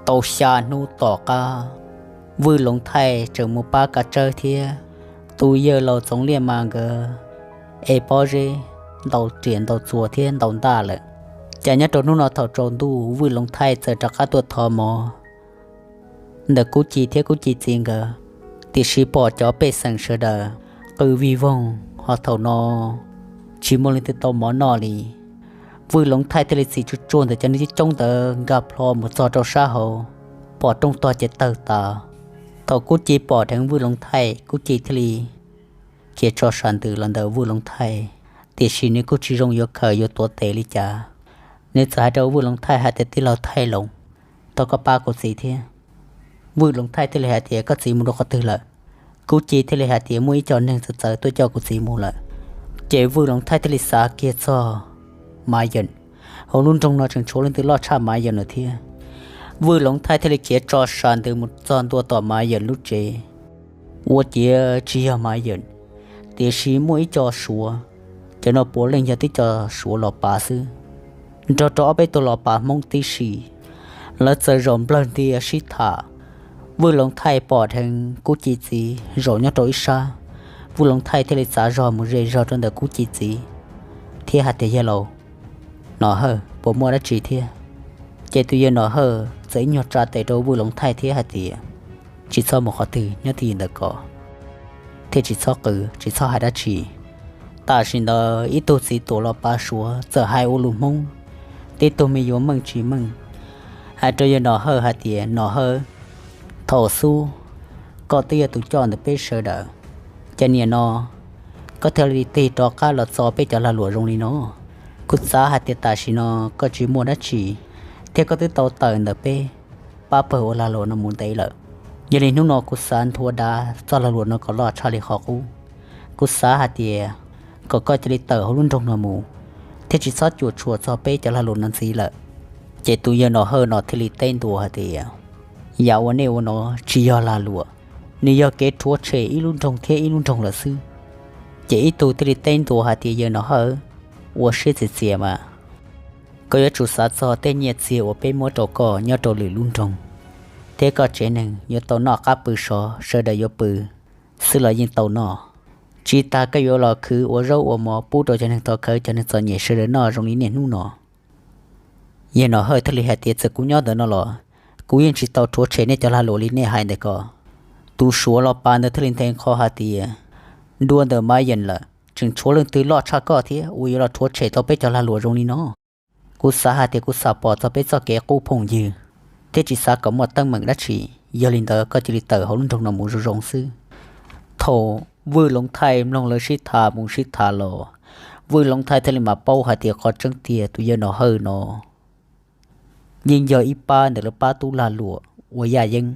tau xya hnub tom qab, Vwj Loov Thaij tseem mus pab kav tsawb thiab tus yawg laus Txoov Liaj mas nkawd es pob zeb ntaus riam ntaus txuas thiab ntaus ntaj lawm. Cas nyob rau hnub no thaum tsaus ntuj Vwj Loov Thaij txawm rov qab tuaj thov mov ntawm Kub Ci thiab Kub Ci txiv nkawd, tiam sis pom cov pej xeem sawv daws qw vig voog ho thaum no tsis muaj leej twg tau mov noj li. Vwj Loov Thaij thiaj li txhim tsuag tsuag ntawm cov neeg coob coob ntawd nkag plho mus txog rau sab hauv, pom rooj tog ces tawg tas. Thaum Kub Ci pom dheev Vwj Loov Thaij, Kub Ci thiaj li khiav tso sam ntws los ntawm Vwj Loov Thaij, tiam sis nws kuj tsis zoo yuav khaws yuav tuav tes li cas. Nws txawm hais rau Vwj Loov Thaij hais tias, Tij laug Thaij Loov, thov koj pab kuv txiv thiab. Vwj Loov Thaij thiaj li hais tias, Koj txiv mus rau qhov twg lawm? Kub Ci thiaj li hais tias, Muaj ib co neeg txawv txawv tuaj coj kuv txiv mus lawm. Ces Vwj Loov Thaij thiaj li xav kiag txog Mav Yeem. Hauv lub nroog no tseem tshuav leej twg loj tshaj Mav Yeem lawm thiab. Vwj Loov Thaij thiaj li khiav tso sas ntws mus txog ntua tom Mav Yeem lub tsev, ua ciav tsis yog Mav Yeem, tiam sis muaj ib co Suav, cov no puav leej yog tib co Suav los pav xwb, nrog rau ob peb tug los pav Hmoob tib si. Lawv txawm zaum nplawg ntia sib tham. Vwj Loov Thaij pom dheev Kub Ci Txiv zaum nyob rau ib sab, Vwj Loov Thaij thiaj li txav zog mus ze zog rau ntawm Kub Ci Txiv thiab hais tias, Yawg laus Nom Hawj, puas muaj dab tsi thiab? Ces tus yawg Nom Hawj txawm ib nyuag tsa tes rau Vwj Loov Thaij thiab hais tias, Tsis txhob mus qhov twg, nyob twj ywm ntawm ko thiab tsis txhob qw, tsis txhob hais dab tsi. Tam sim ntawd ib tug txiv tuam los pav Suav txawm hais ua lus Hmoob, tib tug me nyuam meej tsis meej, hais rau yawg Nom Hawj hais tias, Nom Hawj, thaum xub koj twb yog tus coj ntawm peb sawv daws, cas niaj no koj thiaj li tig rov qab los txo peb cov lag luam zoo li no? Kuv xav hais tias tam sim no koj tsis muaj dab tsi, thiab koj twb tau tawm ntawm peb pab pawg ua lag luam no mus ntev lawm. Yog li hnub no kuv xav nthuav dav txoj lag luam no kom loj tshaj li qhov qub. Kuv xav hais tias kom koj cia li tawm hauv lub nroog no mus, thiab tsis txhob cuam tshuam txog peb cov lag luam no ntxiv lawm. Ces tus yawg Nom Hawj no thiaj li teb ntua hais tias, Yam uas nej ua no tsis yog lag luam, nws yog kev rhuav tshem ib lub nroog thiab ib lub nroog lawm xwb. Ces ib tug thiaj li teb ntua hais tias, Yawg Nom Hawj, ua siab txias txias mas, koj yuav tsum xav txog tej nyiaj txiag uas peb muab rau koj nyob rau lwm lub nroog, thiab koj tsev neeg yuav tau noj qab pw sov, sawv daws yuav pw xwb los yeej tau noj. Tsis tas koj yuav los khwv ua zaub ua mov pub rau cov neeg thov khawv, cov neeg txom nyem sawv daws noj zoo li niaj hnub no. Yawg Nom Hawj thiaj li hais tias, Txawm kuv nyob ntawm no los kuv yeej tsis tau rhuav tshem nej cov lag luam li nej hais ntawm ko. Tus Suav los pav ntawd thiaj li nthe qho hais tias, Dua ntawm Mav Yeem lawm, tseem tshuav leej twg loj tshaj koj thiab uas yuav los rhuav tshem tau peb cov lag luam zoo li no? Kuv xav hais tias kuv xav pom txog peb txoj kev qub phooj ywg, thiab tsis xav kom muaj teeb meem dab tsi. Yog li ntawd koj cia li tawm hauv lub nroog no mus zoo zoo xwb. Thaum Vwj Loov Thaij mloog lawv sib tham mus sib tham los, Vwj Loov Thaij thiaj li mam paub hais tias qhov tseeb tiag tus yawg Nom Hawj no yeej yog ib pab ntawm lawv pab tub lag luam uas yaj yeeb.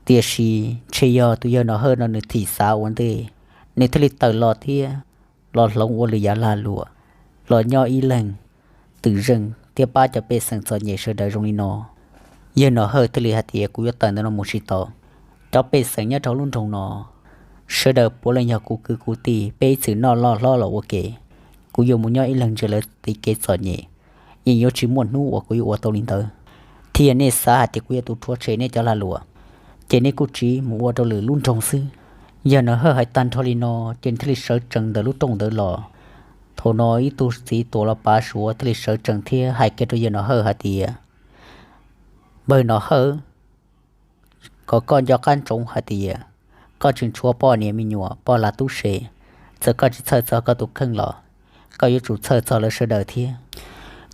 Tiam sis ntshe yog tus yawg Nom Hawj no nws thim xav ua ntej, nws thiaj li tawm los thiab los hloov ua lwm yam lag luam, los nyob ib leeg twm zeej thiab pab cov pej xeem txom nyem sawv daws zoo li no. Yawg Nom Hawj thiaj li hais tias, Kuv yuav tawm ntawm no mus tsis tau. Cov pej xeem nyob rau lub nroog no sawv daws puav leej yog kuv kwv kuv tij, peb ib txwm noj loj hlob los ua ke. Kuv yuav mus nyob ib leeg ntsia lawv tiv kev txom nyem, yeej yuav tsis muaj hnub uas kuv yuav ua tau li ntawd. Thiab yog nej xav hais tias kuv yog tus rhuav tshem nej cov lag luam, ces nej kuj tsiv mus ua rau lwm lub nroog xwb. Yawg Nom Hawj hais tag nrho li no ces thiaj li sawv tsees ntawm lub rooj ntawd los. Thaum no ib tug txiv tuam los pav Suav thiaj li sawv tsees thiab hais kiag rau yawg Nom Hawj hais tias, Npawg Nom Hawj, kom koj nco qab ntsoov hais tias koj tseem tshuav poj niam me nyuam poj lag tub se, txawm koj tsis txhawj txog koj tus kheej los koj yuav tsum txhawj txog lawv sawv daws thiab.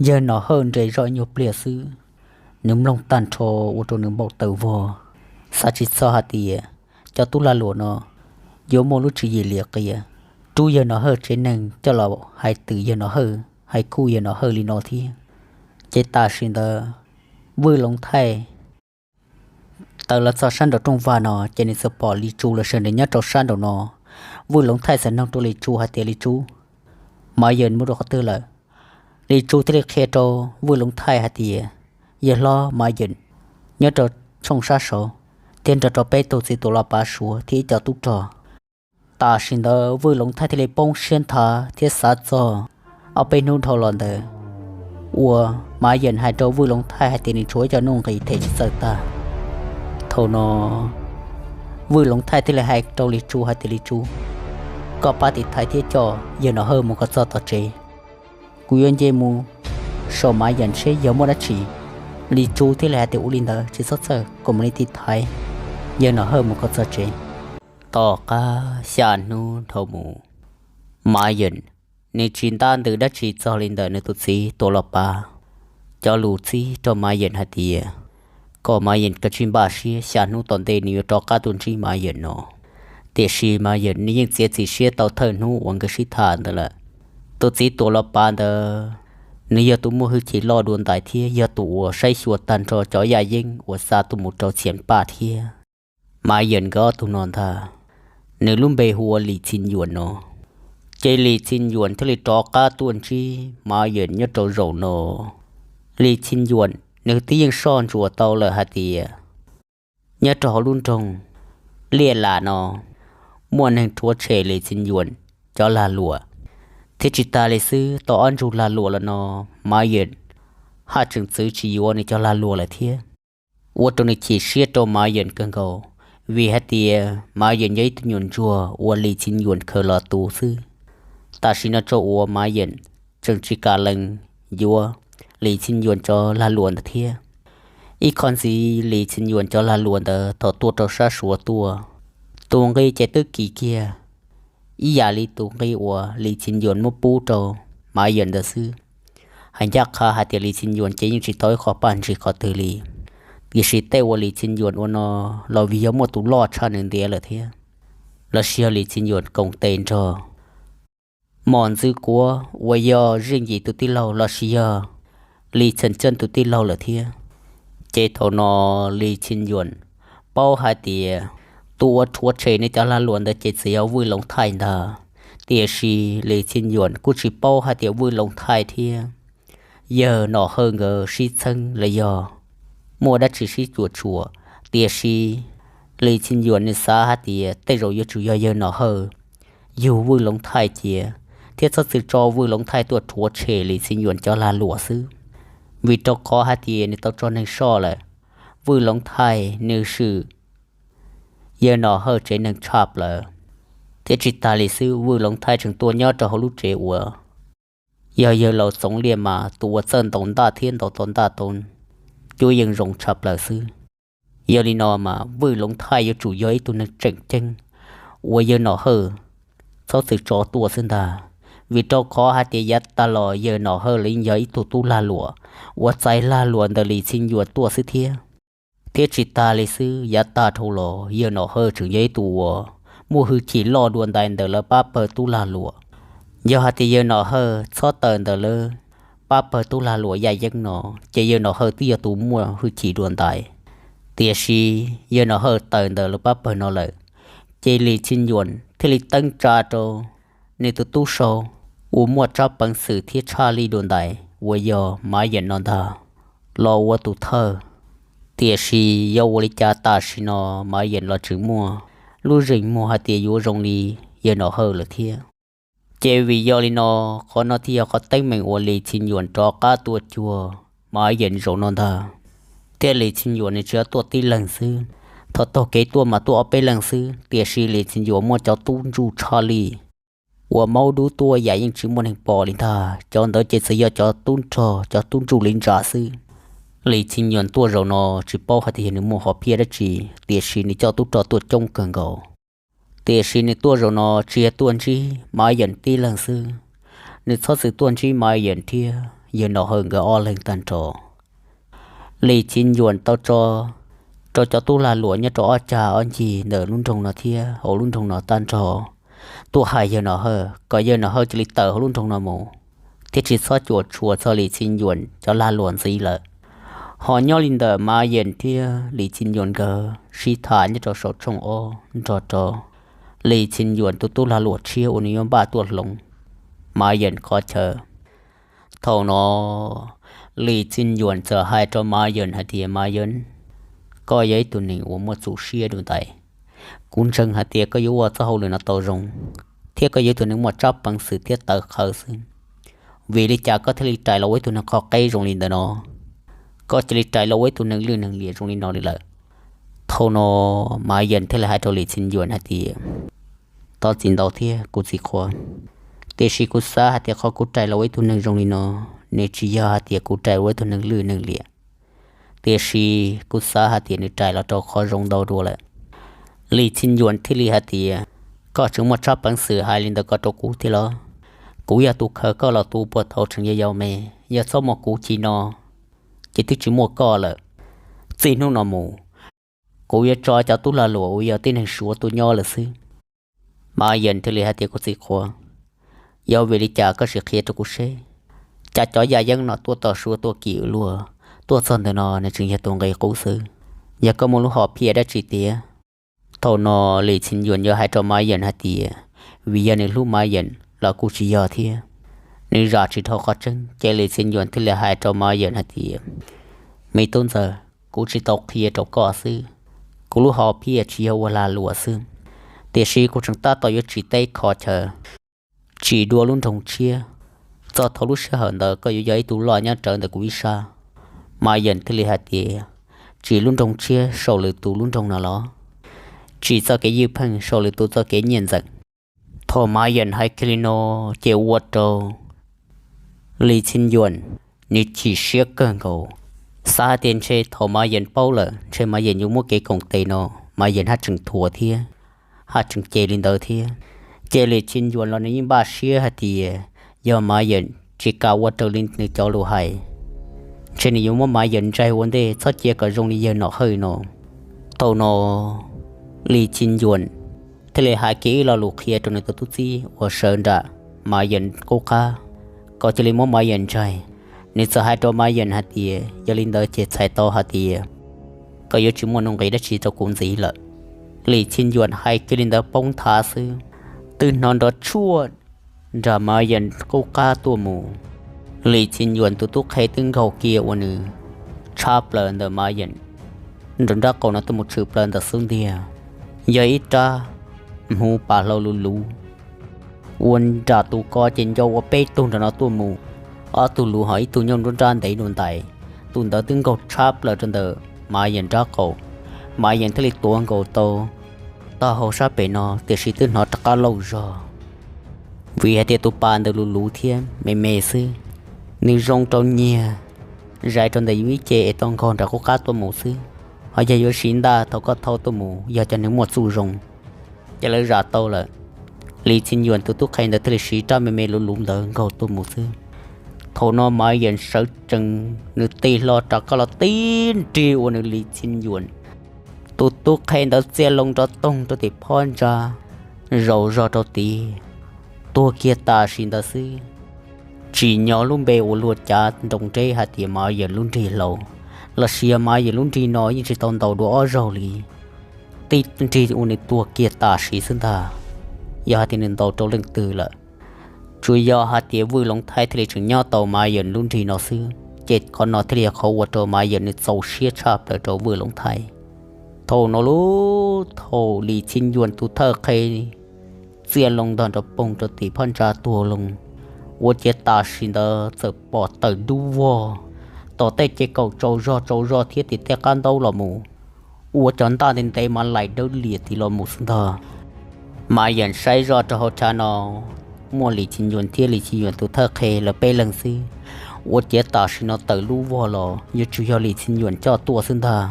Yawg Nom Hawj nres zog ib nyuag pliag xwb, nws mloog tag nrho ua rau nws npau taws vog, xav tsis txog hais tias cov tub lag luam no yuav muaj lub tswv yim liam qias rub yawg Nom Hawj tsev neeg coj los hais twm yawg Nom Hawj, hais khuj yawg Nom Hawj li no thiab. Ces tam sim ntawd Vwj Loov Thaij tawm los txog sab nraum rooj vag no ces nws txawm pom Lis Tsu los sawv nres nyob rau sab nraum no. Vwj Loov Thaij txawm nug rau Lis Tsu hais tias, Lis Tsu, Mav Yeem mus rau qhov twg lawm? Lis Tsu thiaj li qhia rau Vwj Loov Thaij hais tias, Yawg hlob, Mav Yeem nyob rau tshooj sab saud thiab nrog rau peb tug txiv tuam los pav Suav thiab ib co tub rog. Tam sim ntawd Vwj Loov Thaij thiaj li poob siab nthav thiab xav txog ob peb hnub dhau los ntawd uas Mav Yeem hais rau Vwj Loov Thaij hais tias nws tshuav ib co nuj nqis them tsis txawj tag. Thaum no Vwj Loov Thaij thiaj li hais rau Lis Tsu hais tias, Lis Tsu, koj pab tiv thaiv thiab coj yawg Nom Hawj mus kom txog tom tsev. Kuv yuav nce mus saum Mav Yeem seb yog muaj dab tsi. Lis Tsu thiaj li hais tias, Ua li ntawd tsis txhob txhawj, kuv mam li tiv thaiv yawg Nom Hawj mus kom txog tsev. Tom qab xya hnub dhau mus, Mav Yeem nws tsis ntab ntws dab tsi txog li ntawm nws tus txiv tuam los pav cov lus txib rau Mav Yeem hais tias kom Mav Yeem kav tsij npaj siab, xya hnub tom ntej nws yuav rov qab tuaj ntsib Mav Yeem no. Tiam sis Mav Yeem nws yeej txiav txim siab tau thawj hnub uas nkawd sib tham ntawd lawm. Tus txiv tuam los pav ntawd, nws yog tus muaj hwj chim loj dua ntais thiab yog tus uas saib xyuas tag nrho cov yaj yeeb uas xa tuaj mus rau Txhias Paj thiab Mav Yeem nkawd ob tug no ntag. Nws lub npe hu ua Lis Txhiv Yuam no. Ces Lis Txhiaj Yuam thiaj li rov qab tuaj ntsib Mav Yeem nyob rau zaum no. Lis Txhiaj Yuam nws twb yeej soj ntsuam tau lawm hais tias nyob rau hauv lub nroog Liaj Lam no muaj neeg rhuav tshem Lis Txhiaj Yuam cov lag luam, thiab tsis tas li xwb tau ob ntsug lag luam los no Mav Yeem haj tseem txwv tsis yuav nws cov lag luam lawm thiab. Ua rau nws chim siab rau Mav Yeem kawg nkaus, vim hais tias Mav Yeem yog ib tug nyuam ntsuag uas Lis Txhiaj Yuam khaws los tu xwb. Tam sim no tso uas Mav Yeem tseem tsis kam lees yuav Lis Txhiaj Yuam cov lag luam ntawd thiab. Ib qho ntxiv Lis Txhiaj Yuam cov lag luam ntawd thaum tuaj rau sab Suav tuaj, tus nqi ces twb kis kiag ib yam li tus nqi uas Lis Txhiaj Yuam muab pub rau Mav Yeem ntawd xwb. Hais ncaj qha hais tias Lis Txhiaj Yuam ces yeej tsis tau ib qho paj ntsig qhov twg li, tiam sis tej uas Lis Txhiaj Yuam ua no los vim yog muaj tus loj tshaj nws ntiav lawm thiab, los sis yog Lis Txhiaj Yuam koom tes nrog Mos Ntxwv Kuav uas yog Zeej Yim tus tij laug los sis yog Lis Txhiaj Yeej tus tij laug lawm thiab. Ces thaum no Lis Txhiaj Yuam paub hais tias tus uas rhuav tshem nws cov lag luam ntawd ces txawm yog Vwj Loov Thaij ntag, tiam sis Lis Txhiaj Yuam kuj tsis paub hais tias Vwj Loov Thaij thiab yawg Nom Hawj nkawd sib txheeb los yog muaj dab tsi sib cuam tshuam, tiam sis Lis Txhiaj Yuam nws xav hais tias tej zaum yuav tsum yog yawg Nom Hawj yug Vwj Loov Thaij cia, thiab txhob txwm tso Vwj Loov Thaij tuaj rhuav tshem Lis Txhiaj Yuam cov lag luam xwb, vim rau qhov hais tias nws tau tso neeg soj lawm. Vwj Loov Thaij nws swm yawg Nom Hawj tsev neeg tshaj plaws, thiab tsis tas li xwb Vwj Loov Thaij tseem tuaj nyob rau hauv lub tsev uas yog yawg laus Txoov Liaj mas tus uas txawj ntaus ntaj thiab ntaus tau ntaj tau cuab yeej zoo tshaj plaws xwb. Yog li no mas Vwj Loov Thaij yuav tsum yog ib tug neeg tseem ceeb uas yawg Nom Hawj txhob txwm tso tuaj xwb ntag, vim rau qhov hais tias yav tag los yawg Nom Hawj los yeej yog ib tug tub lag luam uas txais lag luam ntawm Lis Txhiaj Yuam tuaj xwb thiab. Thiab tsis tas li xwb, yav tag dhau los yawg Nom Hawj tseem yog ib tug uas muaj hwj chim loj dua ntais ntawm lawv pab pawg tub lag luam. Yog hais tias yawg Nom Hawj txhob tawm ntawm lawv pab pawg tub lag luam yaj yeeb no, ces yawg Nom Hawj twb yog tus muaj hwj chim dua ntais. Tiam sis yawg Nom Hawj tawm ntawm lawv pab pawg no lawm, ces Lis Txhiaj Yuam thiaj li teeb tsa rau nws tus tub sau uas muaj tsab peev xwm thiab tshaj lij dua ntais uas yog Mav Yeem no ntag los ua tus thawj. Tiam sis yog ua li cas tam sim no Mav Yeem los tseem muaj lub zeem muag hais tias yuav zoo li yawg Nom Hawj lawm thiab. Ces vim yog li no, qhov no thiaj yog qhov teeb meem uas Lis Txhiaj Yuam rov qab tuaj cuag Mav Yeem zaum no ntag. Thiab Lis Txhiaj Yuam nws tsis yog tuaj tib leeg xwb, thaum taug kev tuaj mas tuaj ob peb leeg xwb, tiam sis Lis Txhiaj Yuam muaj cov tub ntsuj tshaj lij uas maub dub tuaj yam yeej tsis muaj neeg pom li ntag. Cov ntawd ces txawm yog cov tub nrog cov tub ntsuj li ntsa xwb. Lis Txhiaj Yuam tuaj zaum no tsis paub hais tias yog nws muaj hom phiaj dab tsi, tiam sis nws coj tub rog tuaj coob kawg nkaus. Tiam sis nws tuaj zaum no tsis yog tuaj ntsib Mav Yeem tib leeg xwb, nws txhob txwm tuaj ntsib Mav Yeem thiab yawg Nom Hawj nkawd ob leeg tag nrho. Lis Txhiaj Yuam tau tso rau cov tub lag luam nyob rau ob cag ob ncig ntawm lub nroog no thiab hauv lub nroog no tag nrho tuaj hais yawg Nom Hawj kom yawg Nom Hawj cia li tawm hauv lub nroog no mus, thiab tsis txhob cuam tshuam txog Lis Txhiaj Yuam cov lag luam ntxiv lawm. Ho nyob li ntawm Mav Yeem thiab Lis Txhiaj Yuam nkawd sib tham nyob rau saum tshooj ob nrog rau Lis Txhiaj Yuam tus tub lag luam tshiab uas nws yuav npaj tuaj hloov Mav Yeem qhov chaw. Thaum no Lis Txhiaj Yuam txawm hais rau Mav Yeem hais tias, Mav Yeem, koj yog ib tug neeg uas muaj txuj siab dua ntais. Kuv ntseeg hais tias koj yuav ua txoj hauj lwm no tau zoo, thiab koj yog ib tug neeg muaj tsab peev xwm thiab tawv qhawv xwb. Vim li cas koj thiaj li rais los ua ib tug neeg qhov qeb zoo li ntawm no? Koj cia li rais los ua ib tug neeg lwj neeg liam zoo li no li lawm. Thaum no Mav Yeem thiaj li hais rau Lis Txhiaj Yuam hais tias, Thov txim ntau thiab kuv txiv qhua, tiam sis kuv xav hais tias qhov kuv rais los ua ib tug neeg zoo li no, nws tsis yog hais tias kuv rais ua ib tug neeg lwj neeg liam, tiam sis kuv xav hais tias nws rais los rau qhov zoo ntau dua lawm. Lis Txhiaj Yuam thiaj li hais tias, Koj tseem muaj tsab peev xwm hais li ntawd ko rau kuv thiab los? Kuv yog tus khaws koj los tu puag thaum tseem yau yau me, yog txhob muaj kuv chim no ces twb tsis muaj koj lawm. Txij hnub no mus, kuv yuav tso cov tub lag luam uas yog tib neeg Suav tuaj nyob lawm xwb. Mav Yeem thiaj li hais tias, Kuv txiv qhua, yog vim li cas koj sim qhia rau kuv seb, cas cov yaj yeeb no tuaj tom Suav tuaj kim luag, tuaj txog ntawm no nws tseem yog tus nqi qub xwb, yog koj muaj lub hom phiaj dab tsi tiag? Thaum no Lis Txhiaj Yuam yuav hais rau Mav Yeem hais tias, vim yog nws hlub Mav Yeem, los kuj tsis yog thiab. Nws zam tsis dhau qhov tseeb ces Lis Txhiaj Yuam thiaj li hais rau Maiv Yeem hais tias, me tub ntxawg, kuv tsis tau qhia rau koj xwb, kuv lub hom phiaj tsis yog ua lag luam xwb, tiam sis kuv tseem tab tom yuav tsim teb kho chaw, tsim dua lub nroog tshiab. Txog thaum lub sij hawm ntawd koj yuav yog ib tug loj nyob rawv ntawm kuv ib sab. Maiv Yeem thiaj li hais tias, tsim lub nroog tshiab saum lwm tus lub nroog no los? Tsim txoj kev ywj pheej saum lwm tus txoj kev nyiaj ntxeem. Thaum Maiv Yeem hais kiag li no ces ua rau Lis Txhiaj Yuam nws chim siab kawg nkaus, xav hais tias ntshe thaum Maiv Yeem paub lawm ntshe Maiv Yeem yuav muab kev koom tes no Maiv Yeem haj tseem thuam thiab, haj tseem cem li ntawd thiab. Ces Lis Txhiaj Yuam los nws yeej npaj siab hais tias yog Maiv Yeem tsis kam ua raws li nws cov lus hais, ntshe nws yuav muab Maiv Yeem ntsaig ua ntej txhob cia kom zoo li yawg Nom Hawj no. Thaum no Lis Txhiaj Yuam thiaj li hais kiag ib lo lus qhia rau nws tus tub txib uas sawv nram Maiv Yeem qub qab, kom cia li muab Maiv Yeem ntsaig. Nws txawm hais rau Maiv Yeem hais tias yog li ntawd ces txhais tau hais tias koj yuav tsis muaj nuj nqis dab tsi rau kuv ntxiv lawm. Lis Txhiaj Yuam hais kiag li ntawd poob nthav xwb, twb hnov nrov tshuaj nram Maiv Yeem qub qab tuaj mus. Lis Txhiaj Yuam tus tub qhe twb nkaug kiag ua nws tshab plaws ntawm Maiv Yeem nram nrab qaum no tuaj mus tshwm plaws ntawm xub ntiag, yog ib rab hmuv pas hlau luv luv ua nram tus ko ces ncau ua peb tug nram no tuaj mus, ob tug luv ho ib tug nyob nruab nrab ntev dua ntais. Tus ntawd twb nkaug tshab plaws rau ntawm Maiv Yeem nrab qaum, Maiv Yeem thiaj li tuav nkaus tau taub hau sab pem no tiam sis twb hnov rov qab lauj zog, vim hais tias tus pas ntawd luv luv thiab me me xwb. Nws zoo rau nyiag zais rau ntawm yus ib ce es tau nkaug nram qub qab tuaj mus xwb, ho yog yuav siv ntaj thaum koj thau tuaj mus yog cov neeg muaj txuj zoo ces lawv zam tau lawm. Lis Txhiaj Yuam tus tub qhe ntawd thiaj li siv rab me me luv luv ntawd nkaug tuaj mus xwb. Thaum no Maiv Yeem sawv tsees, nws tig hlo rov qab los tib nrig ua nws Lis Txhiaj Yuam tus tub qhe ntawd txia loo nrov toog rau tim phab ntsa, zaum zog rau tid, tuag kiag tam sim ntawd xwb. Tsim nyog lub npe uas luag cav nroos nreb hais tias Maiv Yeem lub nrig hlau, los sis yog Maiv Yeem lub nrig no yeej tsis tau ntaus dua ob zaug li, tib nrig ua nws tuag kiag tam sim xwb ntag. Yog hais tias nws ntaus rau leej twg lawm, tsuas yog hais tias Vwj Loov Thaij thiaj li tseem nyob tau Maiv Yeem lub nrig no xwb, ces qhov no thiaj li yog qhov ua rau Maiv Yeem nws txaus siab tshaj plaws rau Vwj Loov Thaij. Thaum no lub thaum Lis Txhiaj Yuam tus thawj qhe txia loo ntog nrov poog rau tim phab ntsa tuag loo, ua ciav tam sim ntawd txawm pom tawm dub vog, tom tej ces kaum tsaus zog tsaus zog thiab tim tej qab ntaub los mus, ua cov ntaj ntev ntev mas laim dawb liam tim los mus xwb ntag. Maiv Yeem saib zoj rau hauv chav no muaj Lis Txhiaj Yuam thiab Lis Txhiaj Yuam tus thawj qhe lawv peb leeg xwb, ua ciav tam sim no tawm lub vog los yuav tsum yog Lis Txhiaj Yuam coj tuaj xwb ntag.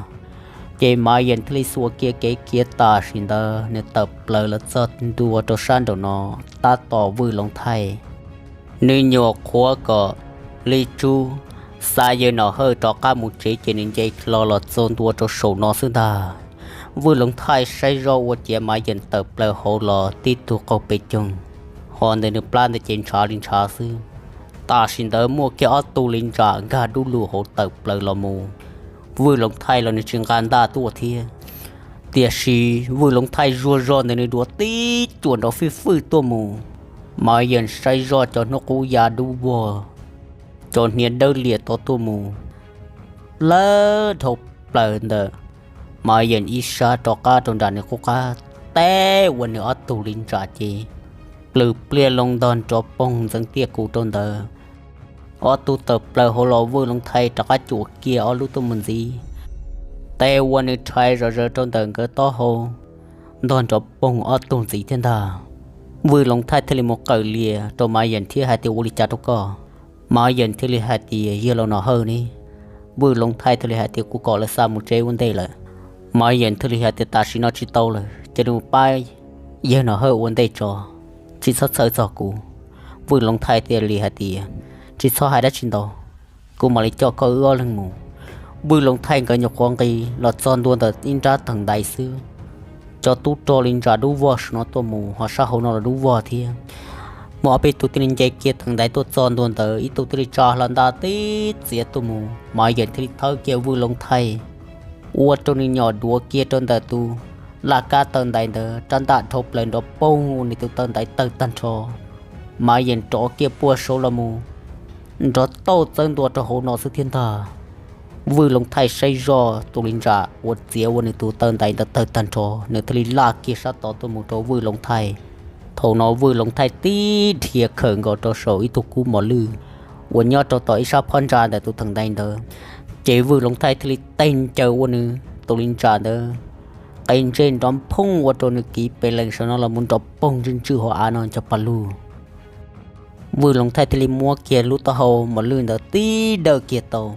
Ces Maiv Yeem thiaj li xuas kiag kev khiav tam sim ntawd nws tawm plaws los txog ntua rau sab nraum no, tab tom Vwj Loov Thaij nws nyuam qhuav kom Lis Tsub xa yawg Nom Hawj rov qab mus tsev ces nws nce hlo los txog ntua rau saum no xwb ntag. Vwj Loov Thaij saib zoj ua ciav Maiv Yeem tawm plaws hauv los tib tug qaug pes coog, ho ntawm nws plab ntawd ces ntshav li ntshav xwb. Tam sim ntawd muaj kiag ob tug li ntsa nkag dub lug hauv tawm plaws los mus. Vwj Loov Thaij los nws tsis nqa ntaj tuaj thiab, tiam sis Vwj Loov Thaij zuag zog ntawm nws duav tib cuam nrov fij fwj tuaj mus. Maiv Yeem saib zoj cov hnub qub ya dub vog, cov hniav dawb liam tod tuaj mus, lawv dhau plaws ntawm Maiv Yeem ib sab rov qab rau nram nws qub qab, teb ua nws ob tug li ntsa ces plws pliaj loo ntog nrov poog ntxeev tiaj kuv rau ntawd. Ob tug tawm plaws hauv los Vwj Loov Thaij rov qab cuam kiag ob lub tuaj mus ntxiv, teb ua nws rhais zom zaws rau ntawm nkawd taub hau, ntog nrov poog ob tug ntxiv thiab ntag. Vwj Loov Thaij thiaj li mus qawm lias rau Maiv Yeem thiab hais tias ua li cas rau koj. Maiv Yeem thiaj li hais tias yawg laus Nom Hawj ne. Vwj Loov Thaij thiaj li hais tias kuv kom lawv xa mus tsev ua ntej lawm. Maiv Yeem thiaj li hais tias tam sim no tsis tau lawm, cia li mus pab yawg Nom Hawj ua ntej tso, tsis txhob txhawj txog kuv. Vwj Loov Thaij thiaj li hais tias tsis txhob hais dab tsi ntau, kuv mam li coj koj wb ob leeg mus. Vwj Loov Thaij nkawd nyuam qhuav nqis los txog ntua ntawm ib nrab tawg ntaiv xwb, cov tub rog li ntsa dub vog saum no tuaj mus ho sab hauv no los dub vog thiab. Muaj ob peb tug thiaj li nce kiag tawg ntaiv tuaj txog ntua ntawd, ib tug thiaj li tsa hlo ntaj tib txiav tuaj mus, Maiv Yeem thiaj li thawb kiag Vwj Loov Thaij, ua rau nws nyom duav kiag rau ntawm tus laj kab tawg ntaiv ntawd, rab ntaj dhau plaws nrov poog ua nws tus tawg ntaiv tawg tag nrho. Maiv Yeem rov kiag puag saud los mus nrov tauj txawb ntua rau hauv no xwb thiab ntag. Vwj Loov Thaij saib zoj tus li ntsa uas txiav ua nws tus taw ntaiv ntawd tawg tag nrho, nws thiaj li laj kiag sab tod tuaj mus rau Vwj Loov Thaij. Thaum no Vwj Loov Thaij tib dhia khawm nkaus rau saum ib tug kub mos lwj uas nyob rau tom ib sab phab ntsa ntawm tus theem ntaiv ntawd, ces Vwj Loov Thaij thiaj li teg ncaws ua nws tus li ntsa ntawd qe ntsej nrov phooj ua rau nws kiv pes lees saum no los mus nrov poog ntswj ntswj hauv av no cov pag lug. Vwj Loov Thaij thiaj li muab kiag lub taub hau mos lwj ntawd tib dawj kiag tau,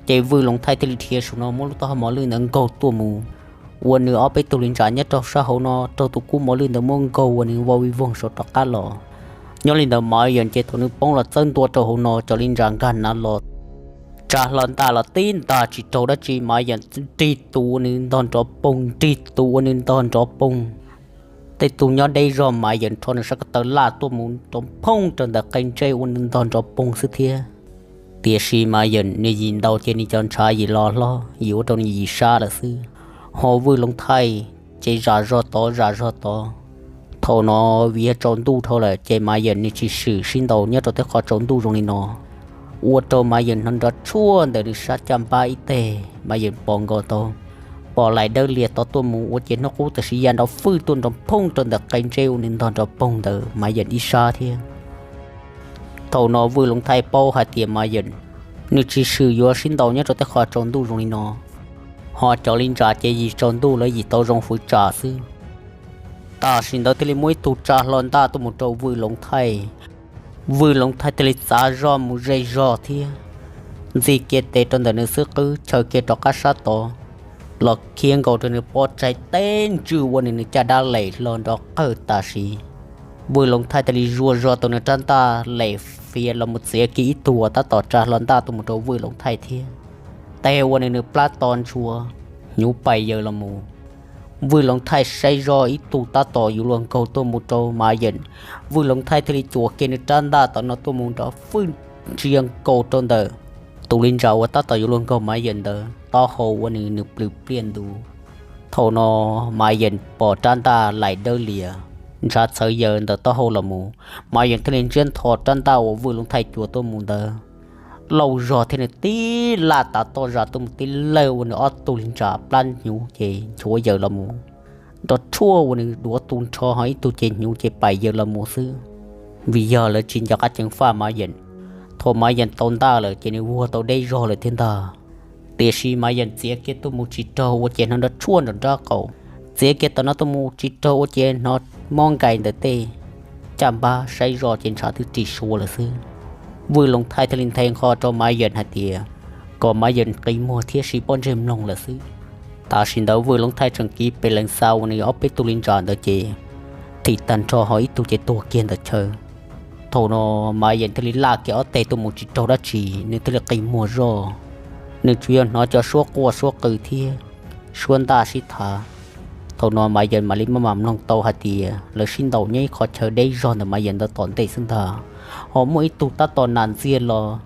ces Vwj Loov Thaij thiaj li dhia saum no muab lub taub hau mos lwj ntawd nkaug tuaj mus ua nws ob peb tug li ntsa nyob rau sab hauv no raug tus kub mos lwj ntawd muab nkaug ua nws vau vij voog saum rov qab los. Nyob li ntawd Maiv Yeem ces thaum nws poob los txawb ntua rau hauv no cov li ntsa nkag nav los tsa hlo ntaj los tib ntag tsis raug dab tsi, Maiv Yeem nrig tus ua nws ntog nrov poog, nrig tus ua nws ntog nrov poog. Tej tug nyob deb zog Maiv Yeem rho nws sab ko taw laj tuaj mus nrov phooj rau ntawm qe ntsej ua nws ntog nrov poog xwb thiab. Tiam sis Maiv Yeem nws yim ntaus ces nws cov ntshav yim los hlob yim ua rau nws yim sab lawm xwb. Ho Vwj Loov Thaij ces zam zog tod zam zog tod. Thaum no vim yog tsaus ntuj dhau lawm ces Maiv Yeem nws tsis swm sib ntaus nyob rau tej qhov tsaus ntuj zoo li no, ua rau Maiv Yeem hnov nrov tshuaj ntawm nws sab caj npab ib teg, Maiv Yeem pom nkaus tau pom laim dawb lias tod tuaj mus ua ces hnub qub tam sim ya nrov fwj tuaj nrov phooj rau ntawm qe ntsej ua nws ntog nrov poog ntawm Maiv Yeem ib sab thiab. Thaum no Vwj Loov Thaij paub hais tias Maiv Yeem nws tsis swm yuav sib ntaus nyob rau tej qhov tsaus ntuj zoo li no, ho cov li ntsa ces yim tsaus ntuj lawv yim tau zoo fwv tsam xwb. Tam sim ntawd thiaj li muaj ib tug tsa hlo ntaj tuaj mus rau Vwj Loov Thaij. Vwj Loov Thaij thiaj li txav zog mus ze zog thiab ntxig kiag tes rau ntawm nws xub qwb chaws kiag rov qab sab tod los khiav nkaus rau nws pob tsaig teb ntswj ua nws nws caj dab lem hlo nrov qawg tam sim. Vwj Loov Thaij thiaj li zuaj zog tau nws rab ntaj lem fiav los mus txiav kiag ib tug uas tab tom tsa hlo ntaj tuaj mus rau Vwj Loov Thaij thiab, teg ua nws nws plab to ntshua, hnyuv pais yaws los mus. Vwj Loov Thaij saib zoj ib tug tab tom yuav luag nkaug tuaj mus rau Maiv Yeem, Vwj Loov Thaij thiaj li cuam kiag nws rab ntaj tom no tuaj mus nrov fwj ntsia nkaus rau ntawm tus li ntsa uas tab tom yuav luag nkaug Maiv Yeem ntawd taub hau ua nws nws plws pliaj ntu. Thaum no Maiv Yeem pom rab ntaj laim dawb lias ntshav txhawv yaws ntawm taub hau los mus, Maiv Yeem thiaj li ntsiab ntho rab ntaj uas Vwj Loov Thaij cuam tuaj mus ntawd lauj zog thiab nws tib laj tav toj zam tuaj mus tib lawj ua nws ob tug li ntsa plab hnyuv ces nchuav yaws los mus nrov tshuaj ua nws duav tu nrho, ho ib tug ces hnyuv ces pais yaws los mus xwb, vim yog lawv tsis nco qab ceev faj Maiv Yeem. Thaum Maiv Yeem tau ntaj lawm ces nws vuag tau deb zog lawm thiab ntag. Tiam sis Maiv Yeem txiav kiag tuaj mus tsis raug ua ces hnov nrov tshuaj nram nraub qaum, txiav kiag tom no tuaj mus tsis raug ua ces hnov mob nkais ntawm tej caj npab, saib zoj ces ntshav twb ris sua lawm xwb. Vwj Loov Thaij thiaj li nthe nqho rau Maiv Yeem hais tias kom Maiv Yeem qi muag thiab siv pob ntseg mloog lawm xwb. Tam sim ntawd Vwj Loov Thaij tseem kiv pes lees xa ua nws ob peb tug li ntsa ntawd ces thim tag nrho, ho ib tug ces tuag kiag ntawm chaw. Thaum no Maiv Yeem thiaj li laj kiag ob teg tuaj mus tsis raug dab tsi, nws thiaj li qi muag zoj. Nws tsuas yog hnov cov suab quaj suab qw thiab suab ntaj sib thav. Thaum no Maiv Yeem mam li maj mam mloog tau hais tias lawv sib ntaus nyob ib qho chaw deb zog ntawm Maiv Yeem ntawd tom ntej xwb ntag, ho muaj ib tug tab tom nas ntxiag los.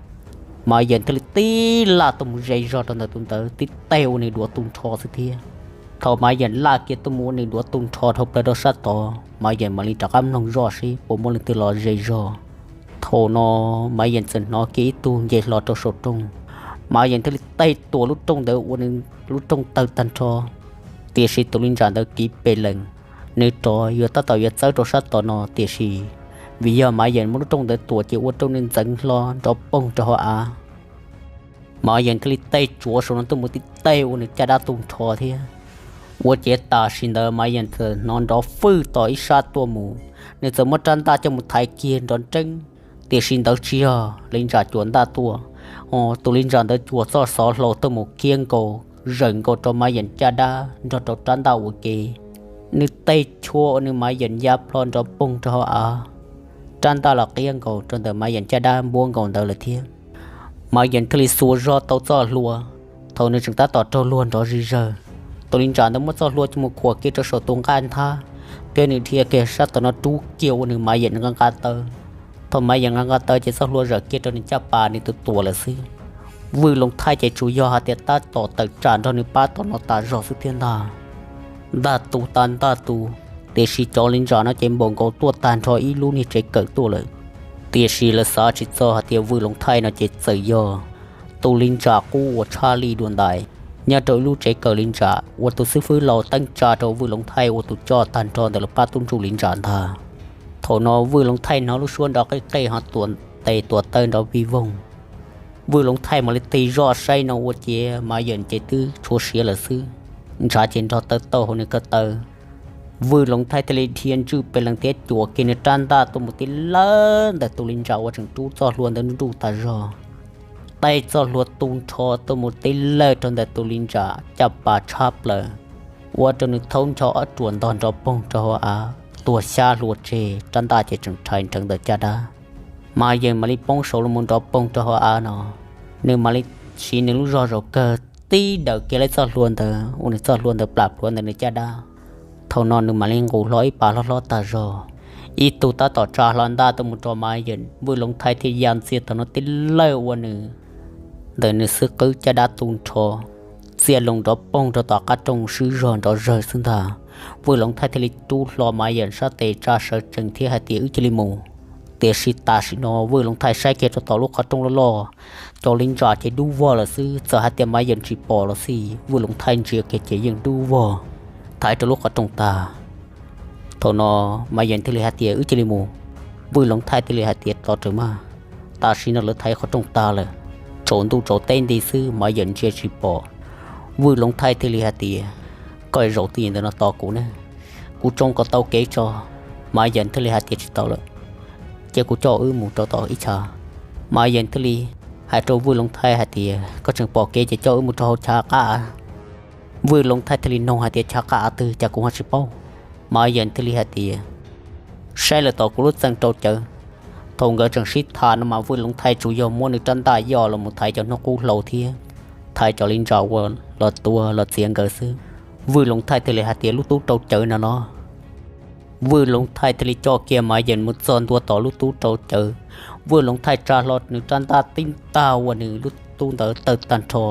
Maiv Yeem thiaj li tib laj tuaj mus ze zog rau ntawm tus ntawd tib teg ua nws duav tu nrho xwb thiab. Thaum Maiv Yeem laj kiag tuaj mus ua nws duav tu nrho dhau plaws rau sab tod, Maiv Yeem mam li rov qab mloog zoj seb puas muaj leej twg los ze zog. Thaum no Maiv Yeem txawm hnov kiag ib tug nce hlo rau saum rooj. Maiv Yeem thiaj li teg tuam lub rooj ntawd ua nws lub rooj tawg tag nrho. Tiam sis tus li ntsa ntawd kiv pes lees, nws rov yuav tab tom yuav txawb rau sab tod no, tiam sis vim yog Maiv Yeem muab lub rooj ntawd tuam ces ua rau nws ntxeev hlo nrov poog rau hauv av. Maiv Yeem thiaj li teg tsuav saum no tuaj mus tib teg ua nws caj dab tu nrho thiab. Ua ces tam sim ntawd Maiv Yeem txawm hnov nrov fwj tom ib sab tuaj mus, nws txawm muab rab ntaj coj mus thaiv kiag nrov nreeb, tiam sis ntawd tsis yog li ntsa cuam ntaj tuaj, ho tus li ntsa ntawd cuam txoj xov hlau tuaj mus khiav nkaus zawm nkaus rau Maiv Yeem caj dab nrog rau rab ntaj ua ke. Nws teg chua ua nws Maiv Yeem ya plho nrov poog rau hauv av, rab ntaj los qiab nkaus rau ntawm Maiv Yeem caj dab npuab nkaus ntawd lawm thiab. Maiv Yeem thiaj li xuas zog tau txoj hlua. Thaum nws tseem tab tom raug luag nrov zig zawg, tus li ntsa ntawd muab txoj hlua coj mus khuam kiag rau saum tus nqaj nthab, thiab nws dhia kiag sab tom no rub kiag ua nws Maiv Yeem nqa nqa taw. Thaum Maiv Yeem nqa nqa taw ces txoj hlua zawm kiag rau nws caj pas nws tus tuam lawm xwb. Vwj Loov Thaij ces tsuas yog hais tias tab tom tawm tsam nrog nws pab tom no tas zog xwb thiab ntag. Ntag tus tas ntag tus, tiam sis cov li ntsa no ces npaum nkaus tuaj tag nrho ib lub niag tsev kawm tuaj lawm. Tiam sis lawv xav tsis txog hais tias Vwj Loov Thaij no ces txawm yog tus li ntsa qub uas tshaj lij dua ntais nyob rau ib lub tsev kawm li ntsa uas tus xib fwb laus teeb tsa rau Vwj Loov Thaij ua tus coj tag nrho ntawm lawv pab tub ntsuj li ntsa ntag. Thaum no Vwj Loov Thaij hnov lub suab nrov qij qej ho tuam tes tuam taw nrov vij voog. Vwj Loov Thaij mam li tig zoj saib no ua ciav Mav Yeem ces twb tshuav siav lawm xwb, ntshav ces nrog taw tauj hauv nws ko taw. Vwj Loov Thaij thiaj li dhia ntswj pes lees thiab cuam kiag nws rab ntaj tuaj mus tib lawj ntawm tus li ntsa uas tseem rub txoj hlua ntawd nruj nruj tas zog. Tej txoj hlua tu nrho tuaj mus tib lawj rau ntawm tus li ntsa caj pas tshab plaws, ua rau nws thaub ncho ob ruam ntog nrov poog rau hauv av, tuag xyab hlua tseg, rab ntaj ces tseem rhais nrheev ntawm caj dab. Mav Yeem mam li poob saud los mus nrov poog rau hauv av no, nws mam li siv nws lub zog zaum kawg tib dawm kiag lawv txoj hlua ntawd ua nws txoj hlua ntawd plam plhuav ntawm nws caj dab. Thaum no nws mam li nqus hlo ib pas hlob hlob tag zog, ib tug tab tom tsa hlo ntaj tuaj mus rau Mav Yeem, Vwj Loov Thaij thiaj ya ntxiag thaum no tib lawj ua nws ntawm nws xwb qwb caj dab tu nrho, txiaj loos nrov poog rau tom qab rooj swb zog nrov zawg xwb ntag. Vwj Loov Thaij thiaj li rub hlo Mav Yeem sab tes tsa sawv tsees thiab hais tias wb cia li mus. Tiam sis tam sim no Vwj Loov Thaij saib kiag rau tom lub qhov rooj loj loj, cov li ntsa ces dub vog lawm xwb, txawm hais tias Mav Yeem tsis pom los xij, Vwj Loov Thaij ntsia kiag ces yeej dub vog, thaiv rau lub qhov rooj tag. Thaum no Mav Yeem thiaj li hais tias wb cia li mus. Vwj Loov Thaij thiaj li hais tias tos rawv mas, tam sim no lawv thaiv qhov rooj tag lawm. Tsaus ntuj tsaus teb nti xwb Mav Yeem ntsia tsis pom. Vwj Loov Thaij thiaj li hais tias koj zaum twj ywm ntawm no tos kuv ne, kuv tsoo kom tau kev tso. Mav Yeem thiaj li hais tias tsis tau lawm, cia kuv coj wb mus rau tom ib chav. Mav Yeem thiaj li hais rau Vwj Loov Thaij hais tias koj tseem pom kev ces coj wb mus rau hauv chav qab av. Vwj Loov Thaij thiaj li noog hais tias chav qab av twg cas kuv ho tsis paub. Mav Yeem thiaj li hais tias saib lawm tom kuv lub txee rau cawv. Thaum nkawd tseem sib tham no mas Vwj Loov Thaij tsuas yog muab nws rab ntaj yoj los mus thaiv cov hnub qub hlau thiab thaiv cov li ntsa uas los tua los txiav nkawd xwb. Vwj Loov Thaij thiaj li hais tias lub tub rau cawv no los. Vwj Loov Thaij thiaj li coj kiag Mav Yeem mus txog ntua tom lub tub rau cawv. Vwj Loov Thaij tsa hlo nws rab ntaj tib tag ua nws lub tub ntawd tawg tag nrho.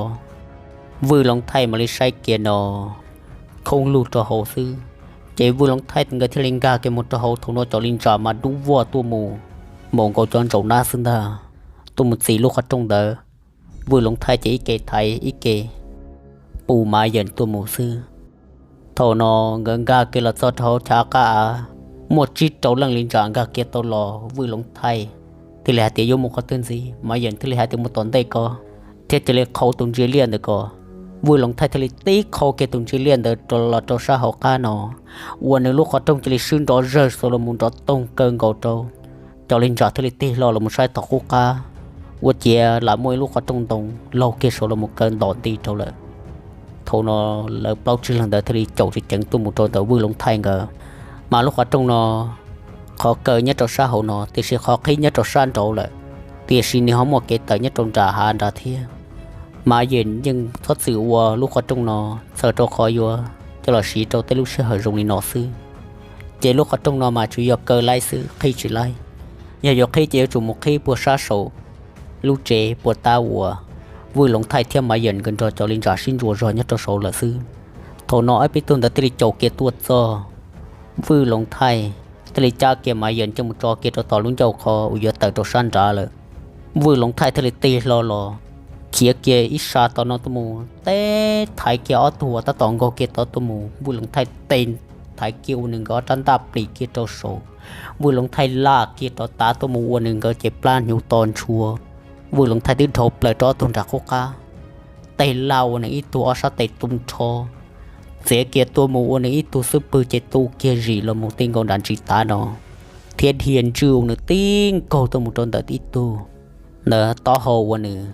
Vwj Loov Thaij mam li saib kiag no khoob lug rau hauv xwb, ces Vwj Loov Thaij nkawd thiaj li nkag kiag mus rau hauv. Thaum no cov li ntsa mas dub vog tuaj mus npaum nkaus cov ntsaum nab xwb ntag, tuaj mus txis lub qhov rooj ntawd. Vwj Loov Thaij ces ib ke thaiv ib ke pus Mav Yeem tuaj mus xwb. Thaum no nkawd nkag kiag los txog rau hauv chav qab av, muaj tsib rau leej li ntsa nkag kiag tau los. Vwj Loov Thaij thiaj li hais tias yuav mus qhov twg ntxiv? Mav Yeem thiaj li hais tias mus tom ntej ko, thiab cia li qhau tus ntsia liaj ntawd ko. Vwj Loov Thaij thiaj li tib qhau kiag tus ntsia liaj ntawd los rau sab hauv qab no, ua nws lub qhov rooj cia li swb nrov zawg xaus los mus nrov toog kawg nkaus rau. Cov li ntsa thiaj li tig hlo los mus saib tom qub qab, ua ciav lam muaj ib lub qhov rooj ntoo laug kiag saud los mus kaw ntom nti rau lawm. Thaum no lawv plaub tsib leeg ntawd thiaj li caum tseem ceev tuaj mus rau ntawm Vwj Loov Thaij nkawd. Mas lub qhov rooj no, qhov kaw nyob rau sab hauv no, tiam sis qhov qhib nyob rau sab nraud lawm, tiam sis nws ho muaj kev tawm nyob rau nram hav nrad thiab. Mav Yeem yeej txhob txwm ua lub qhov rooj no, txhawm rau qhov yuav coj los siv rau tej lub sij hawm zoo li no xwb. Ces lub qhov rooj no mas tsuas yog kaw laib xwb, qhib tsis laib. Yog yuav qhib ces yuav tsum mus qhib puag sab saum lub tsev puag tab uas Vwj Loov Thaij thiab Mav Yeem nkawd nrog cov li ntsa sib ntsuas zog nyob rau saud lawm xwb. Thaum no ob peb tug ntawd thiaj li caum kiag tuaj txog, Vwj Loov Thaij thiaj li cab kiag Mav Yeem coj mus tso kiag rau tom lub ncauj qhov uas yuav tawm rau sab nrad lawm. Vwj Loov Thaij thiaj li tig hlo los, khiav kiag ib sab tom no tuaj mus, teb thaiv kiag ob tug uas tab tom nkaug kiag tod tuaj mus. Vwj Loov Thaij tes thaiv kiag ua nws nkawd ob rab ntaj plis kiag rau saud. Vwj Loov Thaij laj kiag rov tav tuaj mus ua nws nkawd ces plab hnyuv to ntshua. Vwj Loov Thaij twb dhau plaws rau ob tug nram qub qab, tes laj ua nws ib tug ob sab tes tu nrho, txiav kiag tuaj mus ua nws ib tug xub pwg ces tu kiag zim los mus ti nkaus nram ntsis tav no, thiab dhia ntswj ua nws tib nkaug tuaj mus rau ntawm ib tug ntawd taub hau ua nws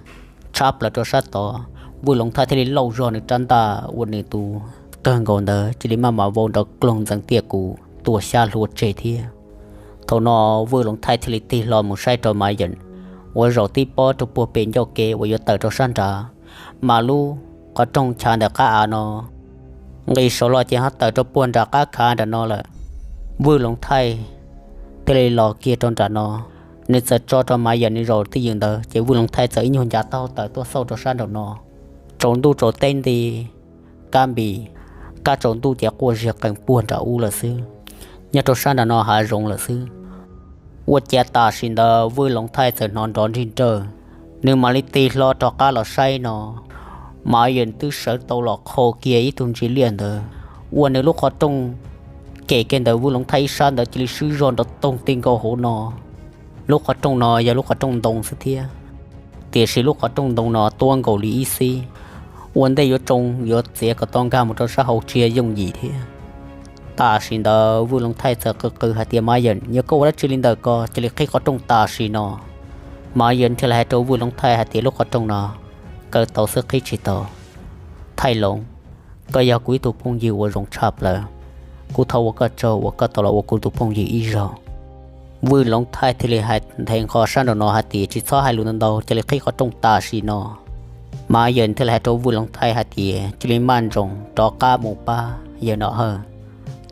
tshab plaws rau sab tod. Vwj Loov Thaij thiaj li lauj zog nws rab ntaj ua nws tus kawg nkaus ntawd cia li maj mam vau nrov kloog ntxeev tiaj kuv tua xyab hlua tseg thiab. Thaum no Vwj Loov Thaij thiaj li tig hlo mus saib rau Mav Yeem uas zaum tib pob rau puag pem ncauj kev uas yuav tawm rau sab nrad, mas lub qhov rooj chav ntawm qab av no nqis saud los ces ho tawm rau puag nram qab khav nram no lawm. Vwj Loov Thaij thiaj li los kiag rau nram no, nws txawm tso rau Mav Yeem nws zaum twj ywm ntawd ces Vwj Loov Thaij txawm ib nyuag ncav taub hau tawm tuaj xauj rau sab nraum no. Tsaus ntuj tsaus teb nti, kab npis, kab tsaus ntuj ces quaj ziag qees puag nram ub lawm xwb. Nyob rau sab nram no hav zoov lawm xwb. Ua ciav tam sim ntawd Vwj Loov Thaij txawm hnov nrov nrig nrawj, nws mam li tig hlo rov qab los saib no, Mav Yeem twb sawv tau los qhau kiag ib tug ntsis liaj ntawd, ua nws lub qhov rooj kem kiag ntawm Vwj Loov Thaij ib sab ntawd cia li swb zog nrov toog ti nkaus hauv no. Lub qhov rooj no yog lub qhov rooj ntoo xwb thiab, tiam sis lub qhov rooj ntoo no tuab nkaus li ib xib, ua ntej yuav tsoo yuav txiav kom tau nkag mus rau sab hauv tsis yog yooj yim thiab. Tam sim ntawd Vwj Loov Thaij txawm qw qw hais tias, Mav Yeem, yog koj ua dab tsi li ntawm ko, cia li qhib qhov rooj tam sim no. Mav Yeem thiaj li hais rau Vwj Loov Thaij hais tias, Lub qhov rooj no kaw tau xwb, qhib tsis tau. Thaij Loov, koj yog kuv ib tug phooj ywg uas zoo tshaj plaws, kuv thov ua koj tsaug uas koj tau los ua kuv tus phooj ywg ib zaug. Vwj Loov Thaij thiaj li hais nthe nqho sab nraum no hais tias, Tsis txhob hais lus ntau ntau, cia li qhib qhov rooj tam sim no. Mav Yeem thiaj li hais rau Vwj Loov Thaij hais tias, Cia li maj nroos rov qab mus pab yawg Nom Hawj,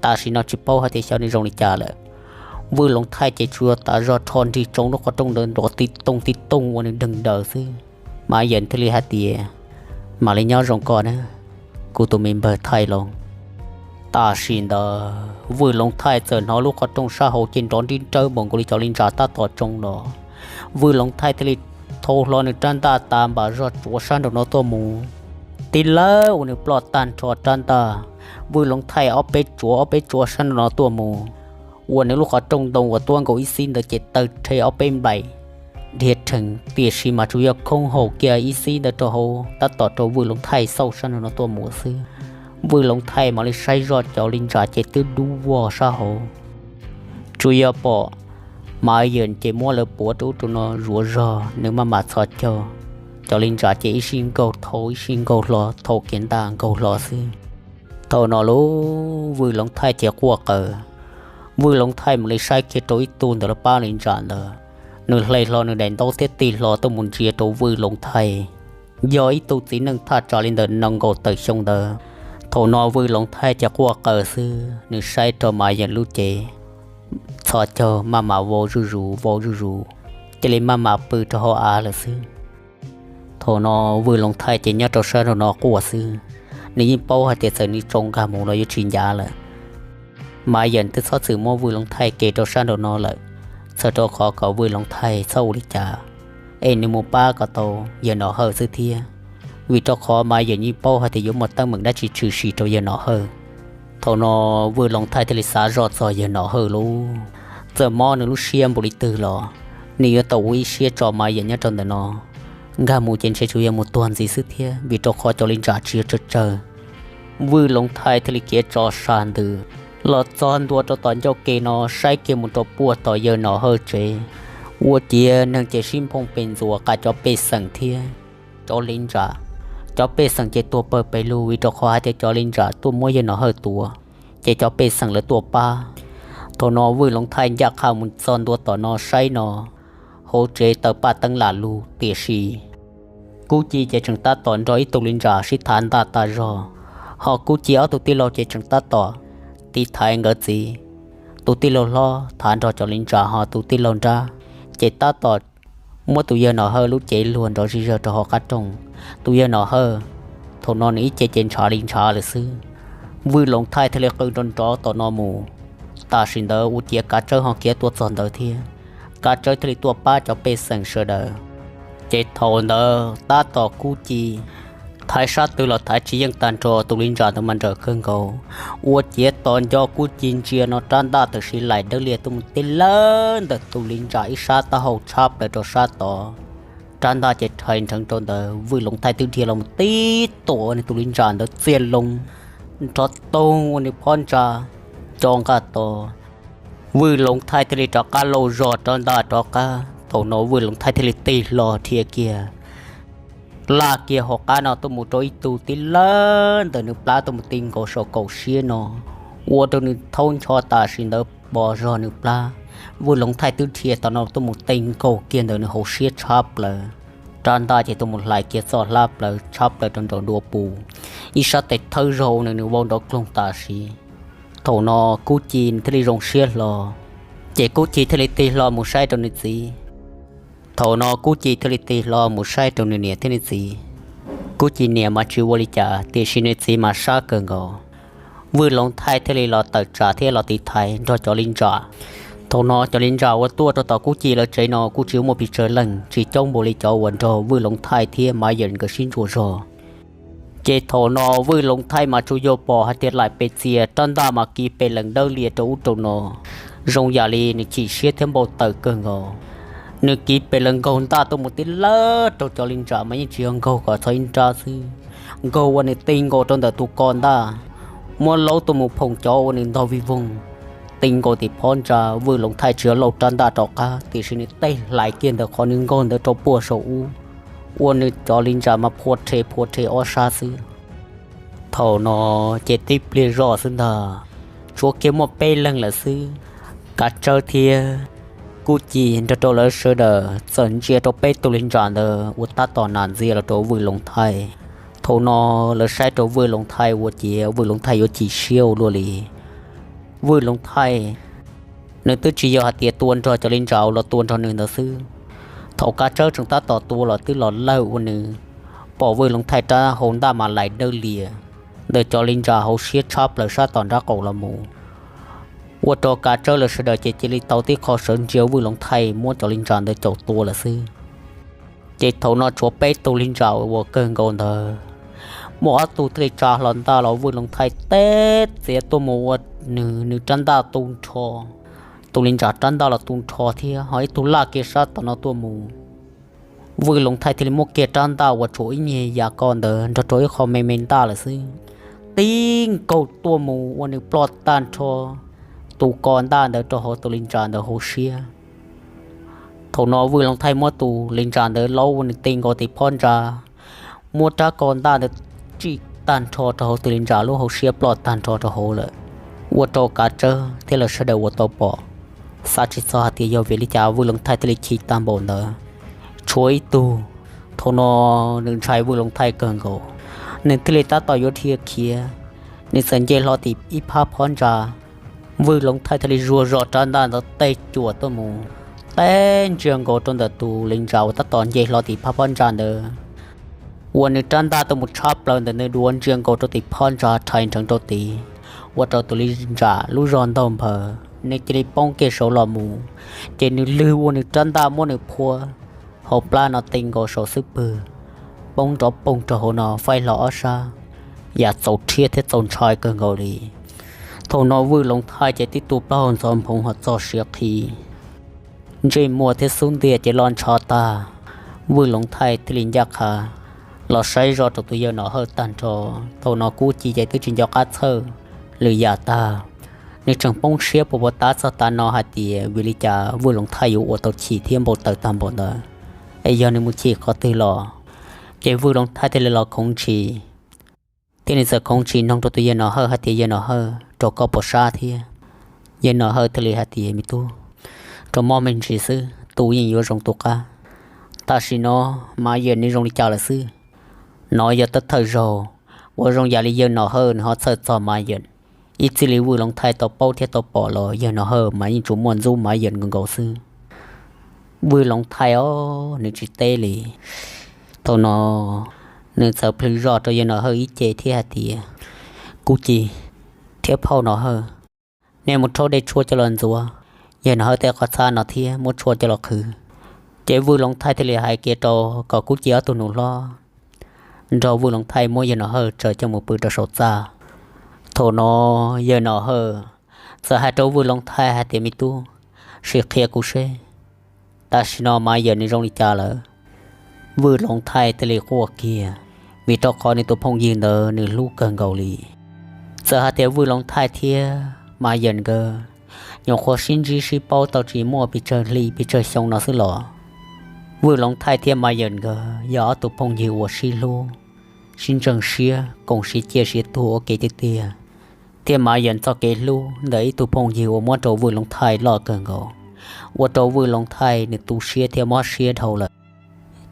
tam sim no tsis paub hais tias xyov nws zoo li cas lawm. Vwj Loov Thaij ces tsuas tas zog rho nrig tsoo lub qhov rooj ntawd nrov ti tooj ti tooj ua nws deeg daws xwb. Mav Yeem thiaj li hais tias, Mam li nyob zoo koj na, kuv tus me npawg Thaij Loov. Tam sim ntawd Vwj Loov Thaij txawm hnov lub qhov rooj sab hauv ces nrov nrib nrawb npaum nkaus li cov li ntsa tab tom tsoo los. Vwj Loov Thaij thiaj li thau hlo nws rab ntaj tas npam zog tsuav sab nraum no tuaj mus. Tib lawv ua nws ploj tag nrho rab ntaj, Vwj Loov Thaij ob peb tsuav ob peb tsuav sab nraum no tuaj mus, ua nws lub qhov rooj ntoo uas tuab nkaus ib xib ntawd ces tawg rhe ob peb nplaim dhia rhees, tiam sis mas tsuas yog khoob haum kiag ib xib ntawd rau hauv tab tom rau Vwj Loov Thaij xauj sab nraum no tuaj mus xwb. Vwj Loov Thaij mam li saib zoj cov li ntsa ces twb dub vog sab hauv. Tsuas yog pom Mav Yeem ces muab lawv puav rau ub rau no zuav zog, nws maj mam txhos caug. Cov li ntsa ces ib sij nkaug thau ib sij nkaug hlo, thau kiag ntaj nkaug hlo xwb. Thaum no lub Vwj Loov Thaij ces quaj qaws. Vwj Loov Thaij mam li saib kiag rau ib tug ntawm lub pab li ntsa ntawd, nws hle hlo nws daim ntaub thiab tig hlo tuaj mus ntsia rau Vwj Loov Thaij, yog ib tug txiv neej thaj tsam li ntawm nees nkaum tawm xyoo ntawd. Thaum no Vwj Loov Thaij ces quaj qaws xwb, nws saib rau Mav Yeem lub cev, txhos caug maj mam vau zuj zus vau zuj zus, cia li maj mam pw rau hauv av lawm xwb. Thaum no Vwj Loov Thaij ces nyob rau sab nraum no quaj xwb, nws yeej paub hais tias txawm nws tsoo nkag mus los yuav tsis ncav lawm. Mav Yeem twb txhob txwm muab Vwj Loov Thaij ke rau sab nraum no lawm, txhawm rau qhov kom Vwj Loov Thaij txhob ua li cas, es nws mus pab kom tau yawg Nom Hawj xwb thiab, vim rau qhov Mav Yeem yeej paub hais tias yuav muaj teeb meem dab tsi tshwm sim rau yawg Nom Hawj. Thaum no Vwj Loov Thaij thiaj li xav zoj txog yawg Nom Hawj lub, txawm mob nws lub siab npaum li twg los nws yuav tau ua ib siab tso Mav Yeem nyob rau ntawm no. Nkag mus ces ntshe tsuas yog mus tuag ntxiv xwb thiab, vim rau qhov cov li ntsa tsis yog tsawg tsawg. Vwj Loov Thaij thiaj li khiav tso sas ntws los txog ntua rau tom ncauj ke no saib kiag mus rau puag tom yawg Nom Hawj tsev, ua ciav neeg ces sib nphoo pes ntxuas qas cov pej xeem thiab cov li ntsa. Cov pej xeem ces tuag pawg pes lug vim rau qhov hais tias cov li ntsa tuaj muab yawg Nom Hawj tua, ces cov pej xeem lawv tuaj pab. Thaum no Vwj Loov Thaij ncaj qha mus txog ntua tom no saib no, hauv tsev taws paj teeb lam lug, tiam sis Kub Ci ces tseem tab tom nrog ib tug li ntsa sib thav ntaj tas zog, ho Kub Ci ob tug tij laug ces tseem tab tom tiv thaiv nkawd txiv. Tus tij laug hlob thav nrog cov li ntsa, ho tus tij laug nrab ces tab tom muab tus yawg Nom Hawj lub cev luag nrov zig zawg rau hauv qab rooj. Tus yawg Nom Hawj thaum no nws ib ce ces ntshav li ntshav lawm xwb. Vwj Loov Thaij thiaj li qw nrov nrov tom no mus. Tam sim ntawd ua ciav Kav Tsawb ho khiav tuaj txog ntawd thiab, Kav Tsawb thiaj li tuaj pab cov pej xeem sawv daws. Ces thaum ntawd tab tom Kub Ci thaiv sab twg los thaiv tsis yeej tag nrho, tus li ntsa ntawd mas nrawm kawg nkaus. Ua ciav tos nco Kub Ci ntsia no rab ntaj tawm siv laim dawb liag tuaj mus tib lawb ntawm tus li ntsa ib sab taub hau tshab plaws rau sab tod. Rab ntaj ces rhais nrheev rau ntawd, Vwj Loov Thaij twb dhia los mus tib tuam nws tus li ntsa ntawd txiaj loo nrov toog ua nws phab ntsa co nqaj to. Vwj Loov Thaij thiaj li rov qab lauj zog rab ntaj rov qab. Thaum no Vwj Loov Thaij thiaj li tig hlo dhia kiag laj kiag hauv qab no tuaj mus rau ib tug tib lawb ntawm nws plab tuaj mus ti nkaus saum kaum siab no, ua rau nws thaub ncho tam sim ntawd pos zog nws plab. Vwj Loov Thaij twb dhia tom no tuaj mus ti nkaus kiag ntawm nws hauv siab tshab plaws. Rab ntaj ces tuaj mus hlais kiag txoj hlab plaws tshab plaws rau nraum ntua pus, ib sab tes thawb zog ua nws nws vau nrov kloog tam sim. Thaum no Kub Ci nws thiaj li zoo siab hlo, ces Kub Ci thiaj li tig hlo mus saib rau nws txiv. Thaum no Kub Ci thiaj li tig hlo mus saib rau nws niam thiab nws txiv. Kub Ci niam mas tsis ua li cas, tiam sis nws txiv mas sab kawg nkaus. Vwj Loov Thaij thiaj li los tawm tsam thiab los tiv thaiv nrog cov li ntsa. Thaum no cov li ntsa uas tuaj rau tom Kub Ci lawv tsev no kuj tsis muaj pes tsawg leej, tsis coob npaum li cov uas nrog Vwj Loov Thaij thiab Maiv Yawm nkawd sib ntsuas zog. Ces thaum no Vwj Loov Thaij mas tsuas yog pom hais tias laim pes txias rab ntaj mas kiv pes lees dawb lias rau ub rau no, zoo yam li nws chim siab thiab npau taws kawg nkaus. Nws kiv pes lees nkaug ntaj tuaj mus tib lawb rau cov li ntsa mas yeej tsis yog nkaug kom txog ib nrab xwb, nkaug uas nws ti nkaus rau ntawm tus ko ntaj, muab laub tuaj mus phoom cov uas nws ntog vij voog, ti nkaus tim phab ntsa. Vwj Loov Thaij tsis yog lauj rab ntaj rov qab tiam sis nws tej hlais kiag ntawm qhov nws nkaug ntawd rau puag saum ub, ua nws cov li ntsa mas phua rhe phua rhe ob sab xwb. Thaum no ces tib pliag zoj xwb ntag, tshuav kiag muaj peb leeg lawm xwb. Kav Tsawb thiab Kub Ci nrog rau lawv sawv daws txawm ntsia rau peb tug li ntsa ntawd uas tab tom nam ntxias los rau Vwj Loov Thaij. Thaum no lawv saib rau Vwj Loov Thaij ua ciav Vwj Loov Thaij yuav chim siab ua luaj li. Vwj Loov Thaij nws twb tsis yog hais tias tua nrog cov li ntsa uas los tua nrog nws ntawd xwb. Thaum Kav Tsawb tseem tab tom tua los twb los lawm ua nws pom Vwj Loov Thaij rab hau ntaj mas laim dawb lias ntawm cov li ntsa hauv siab tshab plaws sab tom nraub qaum los mus, ua rau Kav Tsawb lawv sawv daws ces cia li tau tib qho sawv ntsia Vwj Loov Thaij muab cov li ntsa ntawd caum tua lawm xwb. Ces thaum no tshuav peb tug li ntsa uas kawg nkaus ntawd, muaj ob tug thiaj li tsa hlo ntaj los Vwj Loov Thaij teb txiav tuaj mus ua nws, nws rab ntaj tu nrho, tus li ntsa rab ntaj los tu nrho thiab ho ib tug laj kiag sab tom no tuaj mus. Vwj Loov Thaij thiaj li muab kiag rab ntaj uas tshuav ib nyuag yam ko ntawd nrog rau ib qho me me ntaj lawm xwb, tib nkaug tuaj mus ua nws ploj tag nrho tus ko ntaj ntawd rau hauv tus li ntsa ntawd hauv siab. Thaum no Vwj Loov Thaij muab tus li ntsa ntawd laub ua nws ti nkaus tim phab ntsa, muab rab ko ntaj ntawd tsij tag nrho rau hauv tus li ntsa lub hauv siab ploj tag nrho rau hauv lawm, ua rau Kav Tsawb thiab lawv sawv daws uas tau pom xav tsis txog hais tias yog vim li cas Vwj Loov Thaij thiaj li chim tag npaum ntawd. Tshuav ib tug, thaum no nws ntshai Vwj Loov Thaij kawg nkaus, nws thiaj li tab tom yuav dhia khiav, nws txawm nce hlo tim ib phab phab ntsa. Vwj Loov Thaij thiaj li zuag zog rab ntaj ntawd teg cuam tuaj mus, teb ntsia nkaus rau ntawm tus li ntsa uas tab tom nce hlo tim phab phab ntsa ntawd, ua nws rab ntaj tuaj mus tshab plaws ntawm nws duav ntsia nkaus rau tim phab ntsa rhais nrheev rau tid, ua rau tus li ntsa lub zog ntaug nphaws nws cia li poob kiag saud los mus, ces nws lwg ua nws rab ntaj muab nws phua hauv plab no ti nkaus saum xub pwg, poob nrov poog rau hauv no faib hlo ob sab, yam txaus rhiab thiab txaus ntshai kawg nkaus li. Thaum no Vwj Loov Thaij ces tib tug plaub hau ntxhov nphoov ho txog siav qhi, ntsej muag thiab xub ntiag ces loj ntsho tag. Vwj Loov Thaij thiaj li ncaj qha los saib zoj rau tus yawg Nom Hawj tag nrho. Thaum no Kub Ci ces twb tsis nco qab txhawj lwm yam tag, nws tseem poob siab puas puas tab txog tav no hais tias vim li cas Vwj Loov Thaij yuav ua tau chim thiab npau taws tag npaum ntawd, es yog nws mus chim qhov twg los. Ces Vwj Loov Thaij thiaj li los khoov ntshis, thiab nws txawm khoov ntshis nug rau tus yawg Nom Hawj hais tias, Yawg Nom Hawj, rau koj puas sab thiab? Yawg Nom Hawj thiaj li hais tias, Me tub, rau mob me ntsis xwb, tu yeej yuav zoo tu qab. Tam sim no Maiv Yawm nws zoo li cas lawm xwb? No yog thawj thawj zaug uas zoo yam li yawg Nom Hawj nws ho txhawj txog Maiv Yawm. Ib txij li Vwj Loov Thaij tau paub thiab tau pom los yawg Nom Hawj mas yeej tsuas muaj ntxub Maiv Yawm nkaus nkaus xwb. Vwj Loov Thaij os, nws tsis teb li. Thaum no nws txawm plhws zoj rau yawg Nom Hawj ib ce thiab hais tias, Kub Ci thiab phauj Nom Hawj, nej mus rhaub dej tshuaj coj los ntxuav yawg Nom Hawj tej qhov txhab no thiab muab tshuaj coj los qhwv. Ces Vwj Loov Thaij thiaj li hais kiag rau kom Kub Ci ob tug nus hlob nrog Vwj Loov Thaij muab yawg Nom Hawj tsaws coj mus pw rau saum txaj. Thaum no yawg Nom Hawj txawm hais rau Vwj Loov Thaij hais tias, Me tub, sim qhia kuv seb tam sim no Maiv Yawm nws zoo li cas lawm. Vwj Loov Thaij thiaj li quaj kiag, vim rau qhov nws tus phooj ywg ntawd nws hlub kawg nkaus li. Txawm hais tias Vwj Loov Thaij thiab Maiv Yawm nkawd nyuam qhuav sib ntsib sib paub tau tsis muaj pes tsawg hli pes tsawg xyoo no xwb los Vwj Loov Thaij thiab Maiv Yawm nkawd yog ob tug phooj ywg uas sib hlub, sib ntseeg siab koom siab ciaj siab tuag ua ke tiag tiag. Thiab Maiv Yawm txoj kev hlub ntawm ib tug phooj ywg uas muab rau Vwj Loov Thaij loj kawg nkaus, ua rau Vwj Loov Thaij nws tu siab thiab mob siab dhau lawm,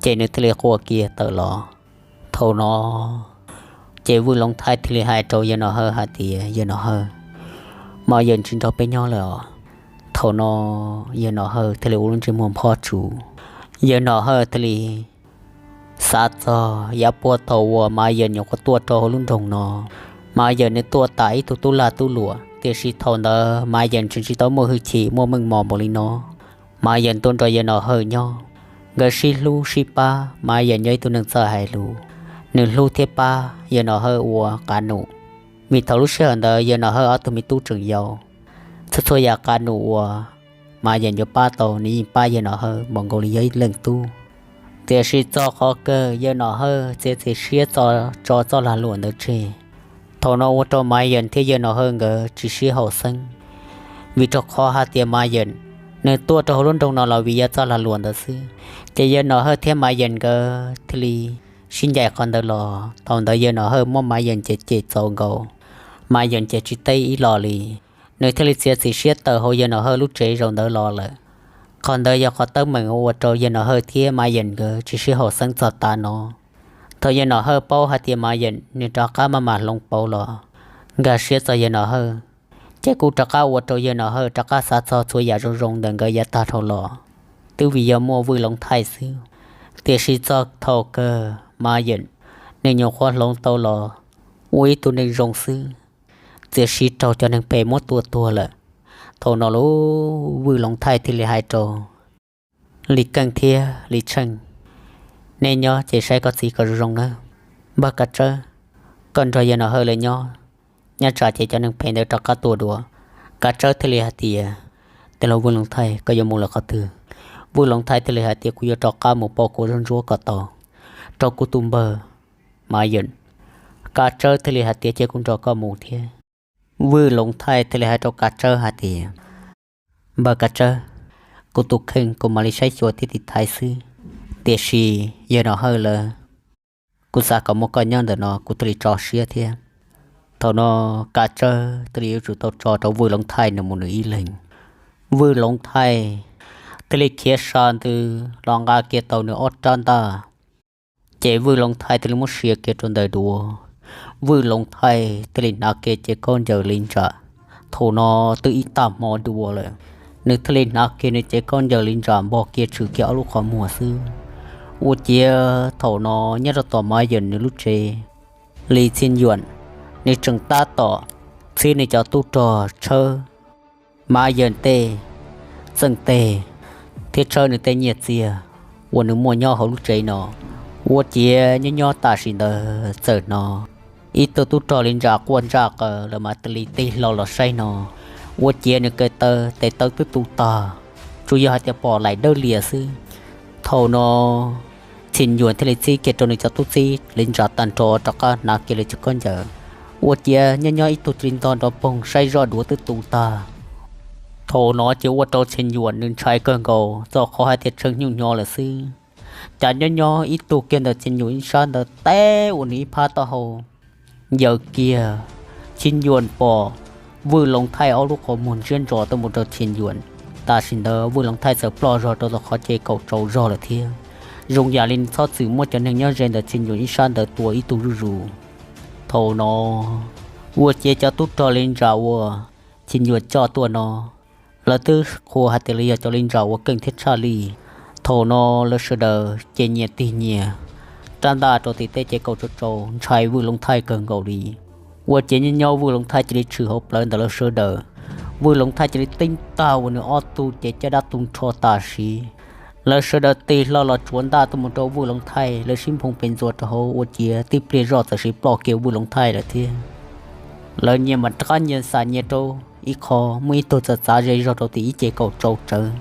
ces nws thiaj li quaj kiag tawm los. Thaum no ces Vwj Loov Thaij thiaj li hais rau yawg Nom Hawj hais tias, Yawg Nom Hawj, Maiv Yawm tsis nrog peb nyob lawm os. Thaum no yawg Nom Hawj thiaj li ua lub ntsej muag nphob tsuas. Yawg Nom Hawj thiaj li xav txog yav puag thaum uas Maiv Yawm nyuam qhuav tuaj rau hauv lub nroog no, Maiv Yawm nws tuaj tas ib tug tub lag tub luam, Tiam sis thaum ntawd Mav Yeem tseem tsis tau muaj hwj chim muaj meej mom npaum li no. Mav Yeem tuaj nrog yawg Nom Hawj nyob, nkawd sib hlub sib pab. Mav Yeem yog ib tug neeg txawj hais lus, nws hlub thiab pab yawg Nom Hawj ua qab num, vim thaum lub sij hawm ntawd yawg Nom Hawj ob tug me tub tseem yau. Txhua txhua yam qab num uas Mav Yeem yuav pab tau nws yeej pab yawg Nom Hawj npaum nkaus li yog ib leej tub. Tiam sis txog qhov kawg yawg Nom Hawj txiav txim siab tso txoj lag luam ntawd tseg. Thaum no ua rau Mav Yeem thiab yawg Nom Hawj nkawd tsis sib haum xeeb, vim rau qhov hais tias Mav Yeem nws tuaj rau hauv lub nroog no los vim yog txoj lag luam ntawd xwb. Ces yawg Nom Hawj thiab Mav Yeem nkawd thiaj li sib ncaim qhov ntawd los. Thaum ntawd yawg Nom Hawj muab Mav Yeem cem cem txaus nkaus, Mav Yeem ces tsis teb ib los li, nws thiaj li txiav txim siab tawm hauv yawg Nom Hawj lub tsev zaum ntawd los lawm. Qhov ntawd yog qhov teeb meem ua rau yawg Nom Hawj thiab Mav Yeem nkawd tsis sib haum xeeb txog tav no. Thaum yawg Nom Hawj paub hais tias Mav Yeem nws rov qab maj mam hloov pauv los nkag siab txog yawg Nom Hawj, ces kuj rov qab ua rau yawg Nom Hawj rov qab xav txog txhua yam zoo zoo ntawm nkawd yav tag dhau los, twb vim yog muaj Vwj Loov Thaij xwb. Tiam sis txog thaum kawg Mav Yeem nws nyuam qhuav hloov tau los ua ib tug neeg zoo xwb, txiav siv raug cov neeg phem muab tua tuag lawm. Thaum no lub Vwj Loov Thaij thiaj li hais rau Lis Keej thiab Lis Tsheej, nej nyob ces saib koj txiv kom zoo zoo nawb. Npawg Kav Tsawb, koj nrog yawg Nom Hawj lawv nyob, nyob tsam ces cov neeg phem ntawd rov qab tua dua. Kav Tsawb thiaj li hais tias, tij laug Vwj Loov Thaij, koj yuav mus lawm qhov twg? Vwj Loov Thaij thiaj li hais tias, kuv yuav rov qab mus pauj kuv zaub ntsuab kom tau rau kuv tus npawg Mav Yeem. Kav Tsawb thiaj li hais tias, ces kuv nrog koj mus thiab. Vwj Loov Thaij thiaj li hais rau Kav Tsawb hais tias, npawg Kav Tsawb, kuv tus kheej kuv mam li saib xyuas thiab tiv thaiv xwb, tiam sis yawg Nom Hawj lawv, kuv xav kom muaj koj nyob ntawm no kuv thiaj li tso siab thiab. Thaum no Kav Tsawb thiaj li yuav tsum tau tso rau Vwj Loov Thaij nws mus nws ib leeg. Vwj Loov Thaij thiaj li khiav sa ntws los nqa kiag tau nws ob rab ntaj, ces Vwj Loov Thaij thiaj li muab sia kiag rau ntawm duav. Vwj Loov Thaij thiaj li hnav kiag cev khaub ncaws li ntsa, thaum no twb ib tag hmo dua lawm, nws thiaj li hnav kiag nws cev khaub ncaws li ntsa npog kiag tshwm kiag ob lub qhov muag xwb. Ua ciav thaum no nyob rau tom Mav Yeem nws lub tsev, Lis Txhiaj Yuam nws tseem tab tom txhib nws cov tub rog tshawb Mav Yeem tej txeej teg thiab tshawb nws tej nyiaj txiag uas nws muaj nyob hauv lub tsev no. Ua ciav nyob nyob tam sim ntawd txawm hnov ib tug tub rog li ntsa quaj ntsaj qaws lawm mas thiaj li tig hlo los saib no. Ua ciav nws ko taw tes taw twb tu tag, tsuas yog hais tias pom laim dawb lias xwb. Thaum no Txhiaj Yuam thiaj li txib kiag rau nws cov tub txib li ntsa tag nrho rov qab hnav kiag lawv cov khaub ncaws. Ua ciav nyob nyob ib tug cia li ntog nrov poog saib zoj duav twb tu tag. Thaum no ces ua rau Txhiaj Yuam nws ntshai kawg nkaus txog qhov hais tias tsheej nyuj nyo lawm xwb. Cas nyob nyob ib tug kiag ntawm Txhiaj Yuam ib sab ntawd teb ua nws ib phab taub hau yaws kiag. Txhiaj Yuam pom Vwj Loov Thaij ob lub qhov muag ntsiab ntsos tuaj mus rau Txhiaj Yuam. Tam sim ntawd Vwj Loov Thaij txawm ploj zog rau tom qhov ces kaum tsaus zog lawm thiab. Zoo yam li txhob txwm muaj cov neeg nyob ze ntawm Txhiaj Yuam ib sab ntawd tua ib tug zuj zus. Thaum no ua ciav cov tub rog li ntsa uas Txhiaj Yuam coj tuaj no, lawv twb qhuas hais tias lawv yog cov li ntsa uas keej thiab tshaj lij. Thaum no lawv sawv daws ces nyias tig nyias rab ntaj rau tim tej ces kaum tsaus tsaus ntshai Vwj Loov Thaij kawg nkaus li. Ua ciav nyob nyob Vwj Loov Thaij cia li tshwm hauv plawv ntawm lawv sawv daws. Vwj Loov Thaij cia li teeb tag ua nws ob tug ces caj dab tu nrho tam sim. Lawv sawv daws tig hlo los tsuav ntaj tuaj mus rau Vwj Loov Thaij, lawv sib nphoo pes ntxuas rau hauv ua ciav tib pliag zoj txawm siv ploj kiag Vwj Loov Thaij lawm thiab. Lawv nyias mam rov qab nyias xam nyias rau ib qho, muaj ib tug txawm txav ze zog rau tim ib ce kaum tsaus tsawv,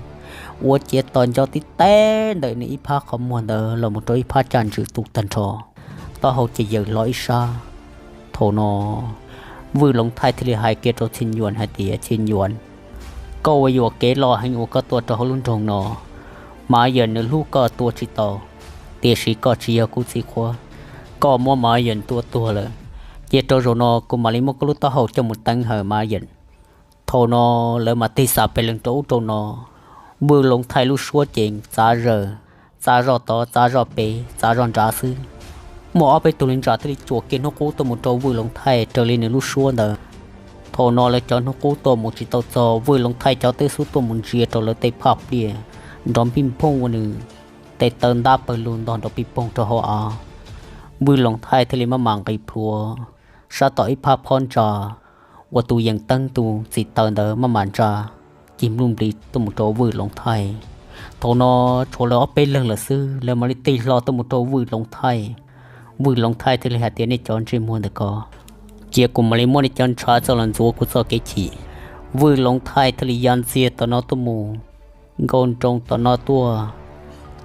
ua ciav tos nco tib teb ntawm nws ib phab qhov muag ntawd los mus rau ib phab caj ntswg tu tag nrho, taub hau ces yaws hlo ib sab. Thaum no Vwj Loov Thaij thiaj li hais kiag rau Txhiaj Yuam hais tias, Txhiaj Yuam, koj ua yuam kev loj heev uas koj tuaj rau hauv lub nroog no. Mav Yeem nws hlub koj tua tsis tau, tiam sis koj tsis yog kuv txiv qhuab, koj muab Mav Yeem tua tuag lawm. Cia rau zaum no kuv mam li muab koj lub taub hau coj mus teev hawm Mav Yeem. Thaum no lawv mam tig xam pes leeg rau ub rau no. Vwj Loov Thaij lub suab ces txav zaws, txav zoj tod, txav zoj pem, txav zoj nrad xwb. Muaj ob peb tug li ntsa thiaj li cuam kiag hnub qub tuaj mus rau Vwj Loov Thaij raws li nws lub suab ntawd. Thaum no lawv cov hnub qub tuaj mus tsis tau txog, Vwj Loov Thaij cov twb xub tuaj mus ntsia rau lawv tej phaj pliaj, nrov npij nphooj ua nws tej taw ntab pawg lug ntog nrov pij poog rau hauv av. Vwj Loov Thaij thiaj li maj mam nqis plhuav sab tom ib phab phab ntsa, uas tus yees teeb tus txiv taws ntawd maj mam ntsa cig npluj nplig tuaj mus rau Vwj Loov Thaij. Thaum no tshuav lawv ob peb leeg lawm xwb, lawv mam li tig hlo tuaj mus rau Vwj Loov Thaij. Vwj Loov Thaij thiaj li hais tias, nej cov ntsej muag ntawm ko, cia kuv mam li muab nej cov ntshav txoj los ntxuav kuv txoj kev chim. Vwj Loov Thaij thiaj li ya ntxiag tom no tuaj mus nkaus nroos tom no tuaj.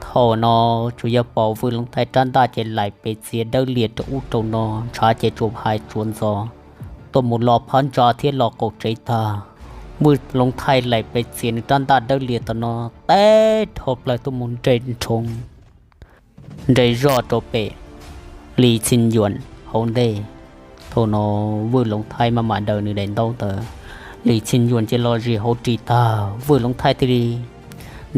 Thaum no tsuas yog pom Vwj Loov Thaij rab ntaj ces laim pes txiav dawb lias rau ub rau no, ntshav ces tsuas hais tsuas ntxov tuaj mus los phab ntsa thiab los qaum tsev tag. Vwj Loov Thaij laim pes txiav nws rab ntaj dawb lias tom no teb dhau plaws tuaj mus nres nroo nres zoj rau pem Lis Txhis Yuam hauv ntej. Thaum no Vwj Loov Thaij maj mam daws nws daim ntaub ntawd, Lis Txhis Yuam ces los zis hauv ris tag. Vwj Loov Thaij thiaj li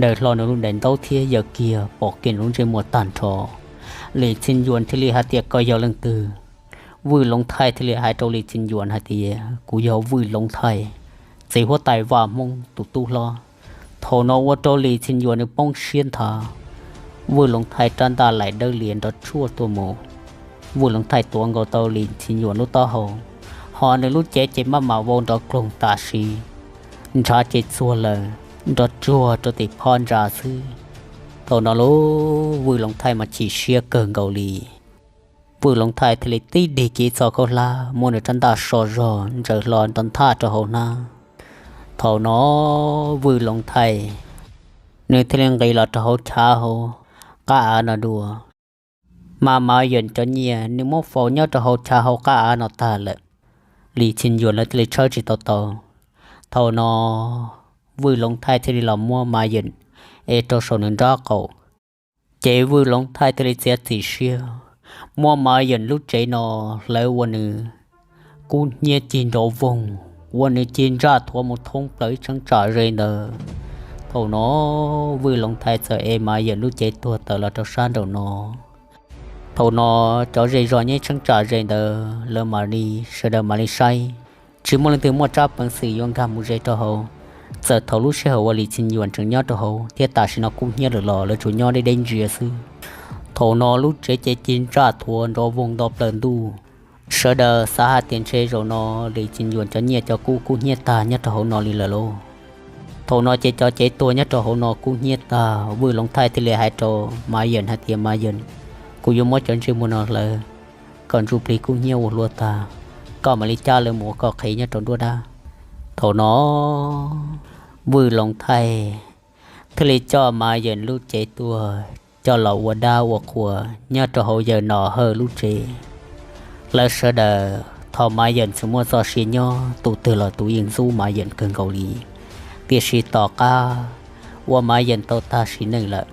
daws hlo nws lub daim ntaub thiab yaws kiag pom kiag nws lub ntsej muag tag nrho. Lis Txhis Yuam thiaj li hais tias, koj yog leej twg? Vwj Loov Thaij thiaj li hais rau Lis Txhis Yuam hais tias, kuv yog Vwj Loov Thaij, txiv huab tais Vaj Hmoob tus tub hlob. Thaum no ua rau Lis Txhis Yuam nws poob siab nthav. Vwj Loov Thaij rab ntaj laim dawb lias nrov tsuaj tuaj mus. Vwj Loov Thaij tuav nkaus tau Lis Txhis Yuam lub taub hau, ho nws lub cev ces maj mam vau nrov kloog tam sim, ntshav ces txuag lawm, nrov tsuag rau tim phab ntsa xwb. Thaum no lub Vwj Loov Thaij mas chim siab kawg nkaus li. Vwj Loov Thaij thiaj li tib dig kiv txoj khaub hlab, muab nws rab ntaj so zog ntsaws hlo nrov nthaj rau hauv hnab. Thaum no Vwj Loov Thaij nws thiaj li nqis los rau hauv chav hauv qab av no dua. Mas Mav Yeem cov nyiaj nws muab faus nyob rau hauv chav hauv qab av no tag lawm, Lis Txhis Yuam lawv thiaj li tshawb tsis tau tau. Thaum no Vwj Loov Thaij thiaj li los muab Mav Yeem ev rau saum nws nraub qaum. Ces Vwj Loov Thaij thiaj li txiav txim siab muab Mav Yeem lub tsev no hlawv ua nws kub hnyiab cig nrov voog, ua nws cig ntsaj thuav mus thoob plaws ib cheeb tsam ze ntawd. Thaum no Vwj Loov Thaij txawm ev Mav Yeem lub cev tuag tawm los rau sab nraum no. Thaum no cov zej zos nyob ib cheeb tsam ze ntawd lawv mam li sawv daws mam li saib, tsis muaj leej twg muaj tsab peev xwm yuav nkag mus ze rau hauv. Txawm thaum lub sij hawm uas Lis Txhis Yuam tseem nyob rau hauv thiab tam sim no kub hnyiab lawm los lawv tsuas nyob deb deb ntsia xwb. Thaum no lub tsev ces cig ntsaj thuav nrov voog nto plaws ntuj. Sawv daws xav hais tias ntshe zaum no Lis Txhis Yuam cov nyiaj cov kub kub hnyiab tag nyob rau hauv no li lawm lauj. Thaum no ces cov cev tuag nyob rau hauv no kub hnyiab tag, Vwj Loov Thaij thiaj li hais rau Mav Yeem hais tias, Mav Yeem, kuv yuav muab cov ntsej muag no hlawv kom ntsuj plig kub hnyiab ua hlua tag, koj mam li cab lawv mus ua koj qhev nyob rau nruab dab. Thaum no Vwj Loov Thaij thiaj li coj Mav Yeem lub cev tuag coj los ua dab ua qhua nyob rau hauv yawg Nom Hawj lub tsev. Lawv sawv daws thov Mav Yeem txawm muaj txoj sia nyob, tus twg los tus yeej ntxub Mav Yeem kawg nkaus li. Tiam sis tom qab uas Mav Yeem tau tag sim neej lawm,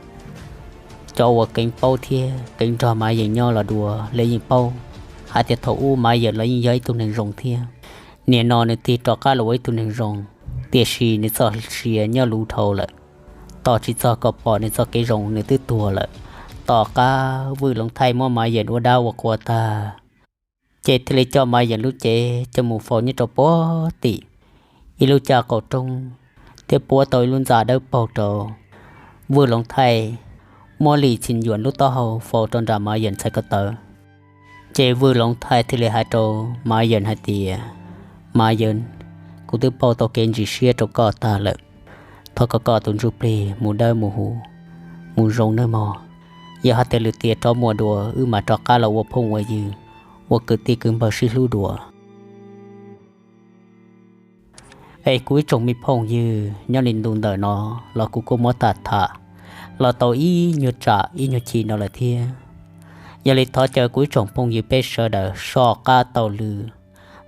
cov uas keev paub thiab keev nrog Mav Yeem nyob los dua lawv yeej paub hais tias thaum ub Mav Yeem los yeej yog ib tug neeg zoo thiab. Nim no nws tig rov qab los ua ib tug neeg zoo, tiam sis nws txoj sia nyob luv dhau lawm. Tos tsis txog kom pom nws txoj kev zoo nws twb tuag lawm. Tom qab Vwj Loov Thaij muab Mav Yeem ua dab ua qhua tag, ces thiaj li coj Mav Yeem lub cev coj mus faus nyob rau puag tim ib lub caj qaum roob, thiab puab tau ib lub ntxa dawb paug rau. Vwj Loov Thaij muab Lis Txhis Yuam lub taub hau faus rau nram Mav Yeem txhais ko taw. Ces Vwj Loov Thaij thiaj li hais rau Mav Yeem hais tias, Mav Yeem, kuv twb pauj tau kev ntsis siab rau koj tag lawm. Thov kom koj tus ntsuj plig mus dawb mus huv, mus zoo nawb mog. Yog hais tias lwm tiam rov muaj dua, wb mam rov qab los ua phooj ua ywg, ua kwv tij kwv npawg sib hlub dua. Es kuv ib tsoom me phooj ywg, nyob li ntu ntawm no los kuv kuj muab tham tham los tau ib nyuag tsam ib nyuag chim no lawm thiab. Yog li thov caw kuv ib tsoom phooj ywg peb sawv daws soj qab taug lw,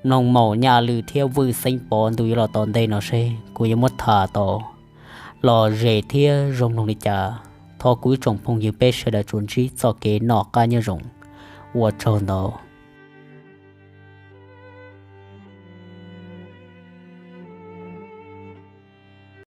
mloog maum Nyaj Lwm thiab Vwj Xeeb Pov ntu yuav los tom ntej no seb kuv yuav muab tham tau los zem thiab zoo mloog li cas. Thov kuv ib tsoom phooj ywg peb sawv daws tsuas ntsib txoj kev noj qab nyob zoo. Ua tsaug ntau.